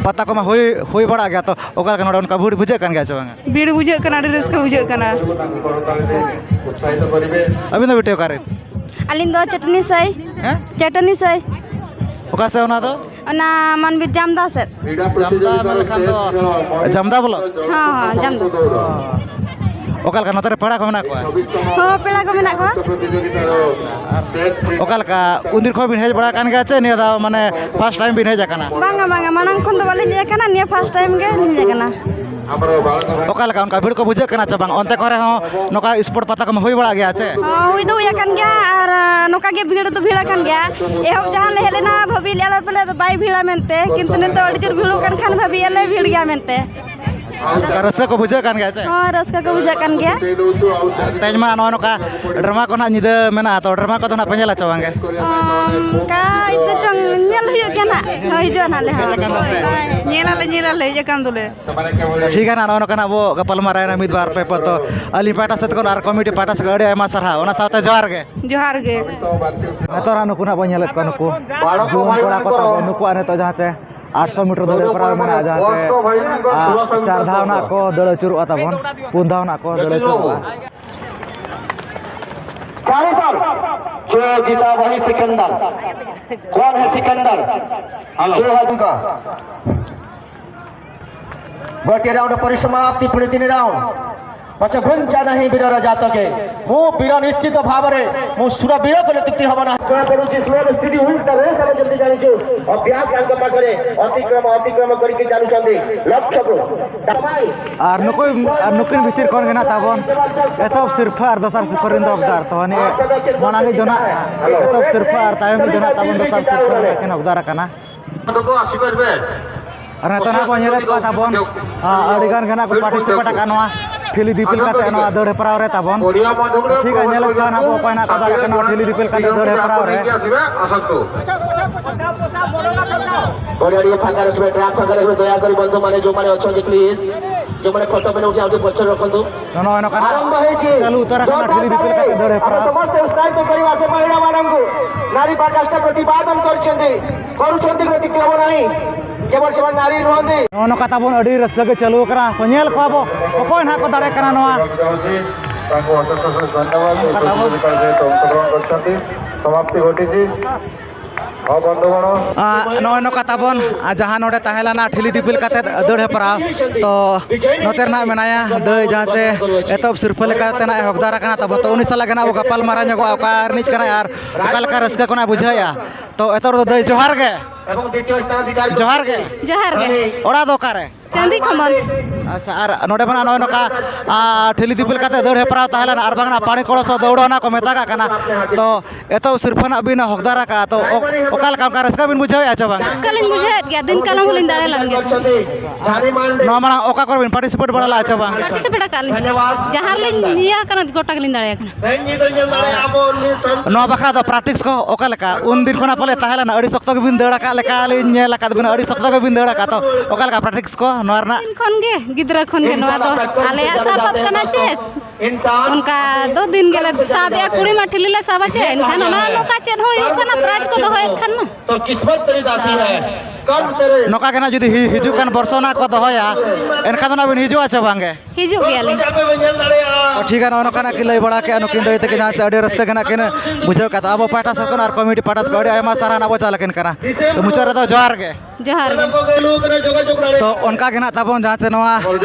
ᱯᱟᱛᱟ ᱠᱚᱢᱟ ᱦᱩᱭ, ᱦᱩᱭ ᱵᱟᱲᱟᱜ ᱜᱮᱭᱟ, ᱛᱚ ᱚᱠᱟ ᱞᱮᱠᱟ ᱱᱚᱰᱮ ᱚᱱᱠᱟ ᱵᱷᱤᱲ ᱵᱩᱡᱷᱟᱹᱜ ᱠᱟᱱ ᱜᱮᱭᱟ ᱪᱮ ᱵᱟᱝᱟ? ᱵᱷᱤᱲ ᱵᱩᱡᱷᱟᱹᱜ ᱠᱟᱱᱟ, ᱟᱹᱰᱤ ᱨᱟᱹᱥᱠᱟᱹ ᱵᱩᱡᱷᱟᱹᱜ ᱠᱟᱱᱟ᱾ ᱟᱹᱵᱤᱱ ᱫᱚ ᱵᱤᱴᱤ ᱚᱠᱟᱨᱮᱱ? ᱟᱹᱞᱤᱧ ᱫᱚ ᱪᱟᱹᱴᱱᱤ ᱥᱟᱹᱭ᱾ ᱦᱮᱸ? ᱪᱟᱹᱴᱱᱤ ᱥᱟᱹᱭ᱾ ᱚᱠᱟ ᱥᱮᱫ ᱚᱱᱟ ᱫᱚ? ᱚᱱᱟ ᱢᱟᱱᱵᱤᱨ ᱡᱟᱢᱫᱟ ᱥᱮᱫ᱾ ᱡᱟᱢᱫᱟ ᱢᱮᱱ ᱞᱮᱠᱷᱟᱱ ᱫᱚ ᱡᱟᱢᱫᱟ ᱵᱞᱚᱠ? ᱦᱚᱸ, ᱦᱚᱸ, ᱡᱟᱢᱫᱟ᱾ ᱚᱠᱟ ᱞᱮᱠᱟ ᱱᱚᱛᱮ ᱨᱮ ᱯᱮᱲᱟ ᱠᱚ ᱢᱮᱱᱟᱜ ᱠᱚᱣᱟ? ᱦᱚᱸ, ᱯᱮᱲᱟ ᱠᱚ ᱢᱮᱱᱟᱜ ᱠᱚᱣᱟ᱾ ᱚᱠᱟ ᱞᱮᱠᱟ ᱩᱱᱫᱤᱱ ᱠᱷᱚᱱ ᱵᱤᱱ ᱦᱮᱡ ᱵᱟᱲᱟ ᱟᱠᱟᱱ ᱜᱮᱭᱟ ᱪᱮ ᱱᱤᱭᱟᱹ ᱫᱷᱟᱣ ᱢᱟᱱᱮ ᱯᱷᱟᱥᱴ ᱴᱟᱭᱤᱢ ᱵᱤᱱ ᱦᱮᱡ ᱟᱠᱟᱱᱟ? ᱵᱟᱝᱟ, ᱵᱟᱝᱟ, ᱢᱟᱲᱟᱝ ᱠᱷᱚᱱ ᱫᱚ ᱵᱟᱹᱞᱤᱧ ᱦᱮᱡ ᱟᱠᱟᱱᱟ, ᱱᱤᱭᱟᱹ ᱯᱷᱟᱥᱴ ᱴᱟᱭᱤᱢ ᱜᱮ ᱞᱤᱧ ᱦᱮᱡ ᱟᱠᱟᱱᱟ᱾ ᱚᱠᱟ ᱞᱮᱠᱟ ᱚᱱᱠᱟ ᱵᱷᱤᱲ ᱠᱚ ᱵᱩᱡᱷᱟᱹᱜ ᱠᱟᱱᱟ ᱪᱮ ᱵᱟᱝ? ᱚᱱᱛᱮ ᱠᱚᱨᱮ ᱦᱚᱸ ᱱᱚᱝᱠᱟ ᱥᱯᱳᱨᱴ ᱯᱟᱛᱟ ᱠᱚᱢᱟ ᱦᱩᱭ ᱵᱟᱲᱟᱜ ᱜᱮᱭᱟ ᱪᱮ? ᱦᱚᱸ, ᱦᱩᱭ ᱫᱚ ᱦᱩᱭ ᱟᱠᱟᱱ ᱜᱮᱭᱟ, ᱟᱨ, ᱟ, ᱱᱚᱝᱠᱟ ᱜᱮ ᱵᱷᱤᱲ ᱫᱚ ᱵᱷᱤᱲ ᱟᱠᱟᱱ ᱜᱮᱭᱟ᱾ ᱮᱦᱚᱵ ᱡᱟᱦᱟᱸ ᱞᱮ ᱦᱮᱡ ᱞᱮᱱᱟ, ᱵᱷᱟᱹᱵᱤ ᱞᱮᱫᱼᱟ ᱞᱮ ᱯᱟᱞᱮ ᱫᱚ ᱵᱟᱭ ᱵᱷᱤᱲᱟ ᱢᱮᱱᱛᱮ, ᱠᱤᱱᱛᱩ ᱱᱤᱛᱚᱜ ᱟᱹᱰᱤ ᱡᱳᱨ ᱵᱷᱤᱲᱚᱜ ᱠᱟᱱ ᱠᱷᱟᱱ ᱵᱷᱟᱹᱵᱤᱭᱮᱫᱼᱟ ᱞᱮ ᱵᱷᱤᱲ ᱜᱮᱭᱟ ᱢᱮᱱᱛᱮ᱾ ᱚᱱᱠᱟ ᱨᱟᱹᱥᱠᱟᱹ ᱠᱚ ᱵᱩᱡᱷᱟᱹᱜ ᱠᱟᱱ ᱜᱮᱭᱟ ᱪᱮ? ᱦᱚᱸ, ᱨᱟᱹᱥᱠᱟᱹ ᱠᱚ ᱵᱩᱡᱷᱟᱹᱜ ᱠᱟᱱ ᱜᱮᱭᱟ᱾ ᱛᱮᱦᱮᱧ ᱢᱟ ᱱᱚᱜᱼᱚᱭ ᱱᱚᱝᱠᱟ ᱰᱨᱟᱢᱟ ᱠᱚ ᱱᱟᱦᱟᱜ ᱧᱤᱫᱟᱹ ᱢᱮᱱᱟᱜᱼᱟ, ᱛᱚ ᱰᱨᱟᱢᱟ ᱠᱚᱫᱚ ᱱᱟᱦᱟᱜ ᱯᱮ ᱧᱮᱞᱟ ᱪᱮ ᱵᱟᱝᱜᱮ? ᱚᱱᱠᱟ ᱤᱧ ᱫᱚ ᱪᱚᱝ ᱧᱮᱞ ᱦᱩᱭᱩᱜ ᱜᱮᱭᱟ ᱱᱟᱦᱟᱜ᱾ ᱦᱳᱭ, ᱦᱤᱡᱩᱜᱼᱟ ᱱᱟᱦᱟᱜ ᱞᱮ ᱦᱟᱸᱜ᱾ ᱧᱮᱞᱟᱞᱮ, ᱧᱮᱞᱟᱞᱮ, ᱦᱮᱡ ᱟᱠᱟᱱ ᱫᱚᱞᱮ᱾ ᱴᱷᱤᱠ ᱜᱮᱭᱟ ᱱᱟᱦᱟᱜ, ᱱᱚᱜᱼᱚ ᱱᱚᱝᱠᱟ ᱱᱟᱦᱟᱜ ᱟᱵᱚ ᱜᱟᱯᱟᱞ ᱢᱟᱨᱟᱣ ᱮᱱᱟ ᱢᱤᱫ ᱵᱟᱨ ᱯᱮ ᱯᱚᱫ᱾ ᱛᱚ ᱟᱹᱞᱤᱧ ᱯᱟᱦᱴᱟ ᱥᱮᱫ ᱠᱷᱚᱱ ᱟᱨ ᱠᱚᱢᱤᱴᱤ ᱯᱟᱦᱴᱟ ᱥᱮᱫ ᱠᱷᱚᱱ ᱟᱹᱰᱤ ᱟᱭᱢᱟ ᱥᱟᱨᱦᱟᱣ, ᱚᱱᱟ ᱥᱟᱶᱛᱮ ᱡᱚᱦᱟᱨ ᱜᱮ᱾ ᱡᱚᱦᱟᱨ ᱜᱮ᱾ ᱱᱤᱛᱚᱜ ᱱᱟᱦᱟᱜ ᱱᱩᱠᱩ ᱱᱟᱦᱟᱜ ᱵᱚᱱ ᱧᱮᱞᱮᱫ ᱠᱚᱣᱟ, ᱱᱩᱠᱩ ᱡᱩᱣᱟᱹᱱ ᱠᱚᱲᱟ ᱠᱚ ᱛᱟᱵᱚ, ᱱᱩᱠᱩᱣᱟᱜ ᱱᱤᱛᱚᱜ ᱡᱟᱦᱟᱸ ᱪᱮ ᱟᱴᱥᱚ ᱢᱤᱴᱟᱨ ᱫᱟᱹᱲ ᱦᱮᱯᱨᱟᱣ ᱢᱮᱱᱟᱜᱼᱟ, ᱡᱟᱦᱟᱸ ᱪᱮ, ᱟᱨ ᱪᱟᱨ ᱫᱷᱟᱣ ᱱᱟᱜ ᱠᱚ ᱫᱟᱹᱲ ᱟᱹᱪᱩᱨᱚᱜᱼᱟ ᱛᱟᱵᱚᱱ, ᱯᱩᱱ ᱫᱷᱟᱣ ᱱᱟᱜ ᱠᱚ ᱫᱟᱹᱲ ᱟᱹᱪᱩᱨᱚᱜᱼᱟ᱾ चारों तरफ जो जीता वही सिकंदर। कौन है सिकंदर? हेलो। दो हजार का। गोटे राउंड परिसमाप्ति, पुणी तीन राउंड। पछघुंचा नहीं वीरर जातके। ମୁଁ ବୀର ନିଶ୍ଚିତ ଭାବରେ, ମୁଁ ସୁର ବୀର କଲେ ତ୍ରୁଟି ହବ ନାହିଁ। ଜଣାପଡ଼ୁଛି ସ୍ଲୋ ସ୍ଥିତି ହୁଇସ୍ ତା ରେସ୍ ଆମେ ଯେମିତି ଜାଣିଛୁ। ଅଭ୍ୟାସ ତାଙ୍କ ପାଖରେ ଅତିକ୍ରମ, ଅତିକ୍ରମ କରିକି ଚାଲୁଛନ୍ତି ଲକ୍ଷ୍ୟକୁ। ᱟᱨ ᱱᱩᱠᱩ, ᱟᱨ ᱱᱩᱠᱤᱱ ᱵᱷᱤᱛᱤᱨ ᱠᱷᱚᱱ ᱜᱮ ᱱᱟᱜ ᱛᱟᱵᱚᱱ ᱮᱛᱚᱦᱚᱵ ᱥᱤᱨᱯᱷᱟᱹ ᱟᱨ ᱫᱚᱥᱟᱨ ᱥᱤᱨᱯᱷᱟᱹ ᱨᱮᱱ ᱫᱚ ᱦᱚᱠᱫᱟᱨ᱾ ᱛᱚ ᱱᱤᱭᱟᱹ ᱢᱟᱲᱟᱝ ᱨᱮ ᱡᱚᱱᱟᱜ ᱮᱛᱚᱦᱚᱵ ᱥᱤᱨᱯᱷᱟᱹ ᱟᱨ ᱛᱟᱭᱚᱢ ᱨᱮ ᱡᱚᱱᱟᱜ ᱛᱟᱵᱚᱱ ᱫᱚᱥᱟᱨ ᱥᱤᱨᱯᱷᱟᱹ ᱨᱮ ᱮᱠᱮᱱ ᱦᱚᱠᱫᱟᱨ ᱟᱠᱟᱱᱟ᱾ ᱟᱨ ᱱᱤᱛᱚᱜ ᱱᱟᱜ ᱵᱚᱱ ᱧᱮᱞᱮᱫ ᱠᱚᱣᱟ ᱛᱟᱵᱚᱱ, ᱟ, ᱟᱹᱰᱤ ᱜᱟᱱ ᱜᱮ ᱱᱟᱜ ᱠᱚ ᱯᱟᱨᱴᱤᱥᱤᱯᱮᱴ ᱟᱠᱟᱫ ᱱᱚᱣᱟ ᱴᱷᱤᱞᱤ ᱫᱤᱯᱤᱞ ᱠᱟᱛᱮ ᱱᱚᱣᱟ ᱫᱟᱹᱲ ᱦᱮᱯᱨᱟᱣ ᱨᱮ ᱛᱟᱵᱚᱱ᱾ ᱴᱷᱤᱠ ᱜᱮᱭᱟ, ᱧᱮᱞᱮᱫ ᱠᱚᱣᱟ ᱱᱟᱜ ᱵᱚ ᱚᱠᱚᱭ ᱱᱟᱜ ᱠᱚ ᱫᱟᱲᱮᱭᱟᱜ ᱠᱟᱱᱟ ᱱᱚᱣᱟ ᱴᱷᱤᱞᱤ ᱫᱤᱯᱤᱞ ᱠᱟᱛᱮ ᱫᱟᱹᱲ ᱦᱮᱯᱨᱟᱣ ᱨᱮ᱾ ᱵᱚᱰᱤ ᱟᱹᱰᱤ ᱯᱷᱟᱸᱠᱟ ᱨᱮ ᱛᱷᱚᱲᱟ ᱴᱨᱟᱠ ᱯᱷᱟᱸᱠᱟ ᱨᱮ ᱫᱚᱭᱟ ᱠᱚᱨᱤ ᱵᱚᱱᱫᱷᱩ ᱢᱟᱱᱮ ᱡᱚᱢᱟᱱᱮ ᱚᱪᱷᱚᱱ ᱡᱮ ᱯᱞᱤᱡᱽ᱾ ଯୋଉମାନେ ଫଟୋ ପାଇଁ ଉଠି ଆଉ ଟିକେ ପଛରେ ରଖନ୍ତୁ। ᱱᱚᱜᱼᱚᱭ ᱱᱚᱝᱠᱟ ᱱᱟᱜ ᱟᱨᱟᱢᱵᱚ ହେଇଛି। ଚାଲୁ ଉତ୍ତରାଖଣ୍ଡ ᱴᱷᱤᱞᱤ ᱫᱤᱯᱤᱞ ᱠᱟᱛᱮ ᱫᱟᱹᱲ ᱦᱮᱯᱨᱟᱣ᱾ ଆମେ ସମସ୍ତେ ଉତ୍ସାହିତ କରିବା ସେ ମହିଳାମାନଙ୍କୁ। ନାରୀ ପ୍ରକୋଷ୍ଠ ପ୍ରତିପାଦନ କରିଛନ୍ତି, କରୁଛନ୍ତି, ବିକ୍ରମ ନାହିଁ। କେବଳ ସେମାନେ ନାରୀ ନୁହନ୍ତି। ᱱᱚᱜᱼᱚ ᱱᱚᱝᱠᱟ ᱛᱟᱵᱚᱱ ᱟᱹᱰᱤ ᱨᱟᱹᱥᱠᱟᱹ ᱜᱮ ᱪᱟᱹᱞᱩ ᱟᱠᱟᱱᱟ᱾ ᱛᱚ ᱧᱮᱞ ᱠᱚᱣᱟ ᱵᱚ ᱚᱠᱚᱭ ᱱᱟᱦᱟᱜ ᱠᱚ ᱫᱟᱲᱮᱭᱟᱜ ᱠᱟᱱᱟ ᱱᱚᱣᱟ᱾ ᱡᱟᱦᱟᱸ ᱡᱮ ᱛᱟᱠᱚ ᱚᱥᱮᱥ ᱚᱥᱮᱥ ᱫᱷᱚᱱᱭᱚᱵᱟᱫ ᱱᱚᱝᱠᱟ ᱛᱟᱵᱚᱱ᱾ ᱥᱚᱢᱟᱯᱛᱤ ᱜᱷᱚᱴᱤଛି। ᱦᱚᱸ ᱵᱚᱱᱫᱷᱩ ᱜᱚᱬ। ᱟ, ᱱᱚᱜᱼᱚᱭ ᱱᱚᱝᱠᱟ ᱛᱟᱵᱚᱱ, ᱟ, ᱡᱟᱦᱟᱸ ᱱᱚᱰᱮ ᱛᱟᱦᱮᱸ ᱞᱮᱱᱟ ᱴᱷᱤᱞᱤ ᱫᱤᱯᱤᱞ ᱠᱟᱛᱮ ᱫᱟᱹᱲ ᱦᱮᱯᱨᱟᱣ, ᱛᱚ ᱱᱚᱛᱮ ᱨᱮᱱᱟᱜ ᱢᱮᱱᱟᱭᱟ ᱫᱟᱹᱭ, ᱡᱟᱦᱟᱸ ᱪᱮ ᱮᱛᱚᱦᱚᱵ ᱥᱤᱨᱯᱷᱟᱹ ᱞᱮᱠᱟᱛᱮ ᱱᱟᱜ ᱮ ᱦᱚᱠᱫᱟᱨ ᱟᱠᱟᱱᱟ ᱛᱟᱵᱚᱱ᱾ ᱛᱚ ᱩᱱᱤ ᱥᱟᱞᱟᱜ ᱜᱮ ᱱᱟᱜ ᱵᱚ ᱜᱟᱯᱟᱞ ᱢᱟᱨᱟᱣ ᱧᱚᱜᱚᱜᱼᱟ, ᱚᱠᱟ ᱨᱤᱱᱤᱡ ᱠᱟᱱᱟᱭ ᱟᱨ ᱚᱠᱟ ᱞᱮᱠᱟ ᱨᱟᱹᱥᱠᱟᱹ ᱠᱚ ᱱᱟᱜ ᱵᱩᱡᱷᱟᱹᱣᱮᱫᱼᱟ᱾ ᱛᱚ ᱮᱛᱚᱦᱚᱵ ᱨᱮᱫᱚ ᱫᱟᱹᱭ ᱡᱚᱦᱟᱨ ᱜᱮ᱾ ᱡᱚᱦᱟᱨ ᱜᱮ᱾ ᱡᱚᱦᱟᱨ ᱜᱮ᱾ ᱚᱲᱟᱜ ᱫᱚ ᱚᱠᱟᱨᱮ? ᱪᱟᱸᱫᱤ ᱠᱷᱚᱢᱚᱞ᱾ ᱟᱪᱪᱷᱟ, ᱟᱨ ᱱᱚᱰᱮ ᱢᱟ ᱱᱚᱜᱼᱚᱭ ᱱᱚᱝᱠᱟ, ᱟᱨ, ᱴᱷᱤᱞᱤ ᱫᱤᱯᱤᱞ ᱠᱟᱛᱮ ᱫᱟᱹᱲ ᱦᱮᱯᱨᱟᱣ ᱛᱟᱦᱮᱸ ᱞᱮᱱᱟ, ᱟᱨ ᱵᱟᱝ ᱯᱟᱹᱲᱤ ᱠᱚᱲᱚ ᱥᱚ ᱫᱟᱹᱣᱲᱟᱹ ᱚᱱᱟ ᱠᱚ ᱢᱮᱛᱟᱜᱟᱜ ᱠᱟᱱᱟ᱾ ᱛᱚ ᱮᱛᱚᱦᱚᱵ ᱥᱤᱨᱯᱷᱟᱹ ᱱᱟᱜ ᱵᱤᱱ ᱦᱚᱠᱫᱟᱨ ᱟᱠᱟᱫᱼᱟ, ᱛᱚ ᱚ-, ᱚᱠᱟ ᱞᱮᱠᱟ, ᱚᱱᱠᱟ ᱨᱟᱹᱥᱠᱟᱹ ᱵᱤᱱ ᱵᱩᱡᱷᱟᱹᱣᱮᱫᱼᱟ ᱪᱮ ᱵᱟᱝ? ᱨᱟᱹᱥᱠᱟᱹ ᱞᱤᱧ ᱵᱩᱡᱷᱟᱹᱣᱮᱫ ᱜᱮᱭᱟ, ᱫᱤᱱ ᱠᱟᱞᱚᱢ ᱦᱚᱸᱞᱤᱧ ᱫᱟᱲᱮ ᱞᱮᱱ ᱜᱮᱭᱟ᱾ ᱱᱚᱣᱟ ᱢᱟᱲᱟᱝ ᱚᱠᱟ ᱠᱚᱨᱮ ᱵᱤᱱ ᱯᱟᱨᱴᱤᱥᱤᱯᱮᱴ ᱵᱟᱲᱟ ᱞᱮᱫᱼᱟ ᱪᱮ ᱵᱟᱝ? ᱯᱟᱨᱴᱤᱥᱤᱯᱮᱴ ᱟᱠᱟᱫ ᱞᱤᱧ, ᱡᱟᱦᱟᱸ ᱨᱮᱞᱤᱧ ᱤᱭᱟᱹ ᱟᱠᱟᱱᱟ, ᱜᱚᱴᱟ ᱜᱮᱞᱤᱧ ᱫᱟᱲᱮ ᱟᱠᱟᱱᱟ᱾ ᱱᱚᱣᱟ ᱵᱟᱠᱷᱨᱟ ᱫᱚ ᱯᱨᱮᱠᱴᱤᱥ ᱠᱚ ᱚᱠᱟ ᱞᱮᱠᱟ? ᱩᱱ ᱫᱤᱱ ᱠᱷᱚᱱᱟᱜ ᱯᱟᱞᱮ ᱛᱟᱦᱮᱸ ᱞᱮᱱᱟ, ᱟᱹᱰᱤ ᱥᱚᱠᱛᱚ ᱜᱮᱵᱤᱱ ᱫᱟᱹᱲ ᱟᱠᱟᱫ ᱞᱮᱠᱟ ᱞᱤᱧ ᱧᱮᱞ ᱟᱠᱟᱫ ᱵᱤᱱᱟ, ᱟᱹᱰᱤ ᱥᱚᱠᱛᱚ ᱜᱮᱵᱤᱱ ᱫᱟᱹᱲ ᱟᱠᱟᱫ, ᱛᱚ ᱚᱠᱟ ᱞᱮᱠᱟ ᱯᱨᱮᱠᱴᱤᱥ ᱠᱚ ᱱᱚᱣᱟ ᱨᱮᱱᱟᱜ? ᱫᱤᱱ ᱠᱷᱚᱱ ᱜᱮ, ᱜᱤᱫᱽᱨᱟᱹ ᱠᱷᱚᱱ ᱜᱮ ᱱᱚᱣᱟ ᱫᱚ ᱟᱞᱮᱭᱟᱜ ᱥᱟᱯᱟᱵ ᱠᱟᱱᱟ ᱪᱮ᱾ ᱚᱱᱠᱟ ᱫᱚ ᱫᱤᱱ ᱜᱮᱞᱮ ᱥᱟᱵᱮᱜᱼᱟ, ᱠᱩᱲᱤ ᱢᱟ ᱴᱷᱤᱞᱤ ᱞᱮ ᱥᱟᱵᱟ ᱪᱮ, ᱮᱱᱠᱷᱟᱱ ᱚᱱᱟ ᱱᱚᱝᱠᱟ ᱪᱮᱫ ᱦᱚᱸ ᱦᱩᱭᱩᱜ ᱠᱟᱱᱟ, ᱯᱨᱟᱭᱤᱡᱽ ᱠᱚ ᱫᱚᱦᱚᱭᱮᱫ ᱠᱷᱟᱱ ᱢᱟ᱾ ᱱᱚᱝᱠᱟ ᱜᱮ ᱱᱟᱜ ᱡᱩᱫᱤ ᱦᱤ-, ᱦᱤᱡᱩᱜ ᱠᱟᱱ ᱵᱚᱨᱥᱚ ᱱᱟᱜ ᱠᱚ ᱫᱚᱦᱚᱭᱟ, ᱮᱱᱠᱷᱟᱱ ᱫᱚ ᱱᱟᱜ ᱵᱤᱱ ᱦᱤᱡᱩᱜᱼᱟ ᱪᱮ ᱵᱟᱝ ᱜᱮ? ᱦᱤᱡᱩᱜ ᱜᱮᱭᱟᱞᱤᱧ᱾ ᱛᱚ ᱴᱷᱤᱠ ᱜᱮᱭᱟ, ᱱᱚᱜᱼᱚ ᱱᱚᱝᱠᱟᱱᱟᱜ ᱠᱤᱱ ᱞᱟᱹᱭ ᱵᱟᱲᱟ ᱠᱮᱜᱼᱟ ᱱᱩᱠᱤᱱ ᱫᱟᱹᱭ ᱛᱟᱹᱠᱤᱱ, ᱡᱟᱦᱟᱸ ᱪᱮ ᱟᱹᱰᱤ ᱨᱟᱹᱥᱠᱟᱹ ᱜᱮ ᱱᱟᱜ ᱠᱤᱱ ᱵᱩᱡᱷᱟᱹᱣ ᱠᱮᱫᱟ᱾ ᱟᱵᱚ ᱯᱟᱦᱴᱟ ᱥᱮᱫ ᱠᱷᱚᱱ ᱟᱨ ᱠᱚᱢᱤᱴᱤ ᱯᱟᱦᱴᱟ ᱥᱮᱫ ᱠᱷᱚᱱ ᱟᱹᱰᱤ ᱟᱭᱢᱟ ᱥᱟᱨᱦᱟᱣ ᱱᱟᱜ ᱵᱚ ᱪᱟᱞ ᱟᱹᱠᱤᱱ ᱠᱟᱱᱟ᱾ ᱛᱚ ᱢᱩᱪᱟᱹᱫ ᱨᱮᱫᱚ ᱡᱚᱦᱟᱨ ᱜᱮ᱾ ᱡᱚᱦᱟᱨ ᱜᱮ᱾ ᱛᱚ ᱚᱱᱠᱟ ᱜᱮ ᱱᱟᱜ ᱛᱟᱵᱚᱱ ᱡᱟᱦᱟᱸ ᱪᱮ ᱱᱚᱣᱟ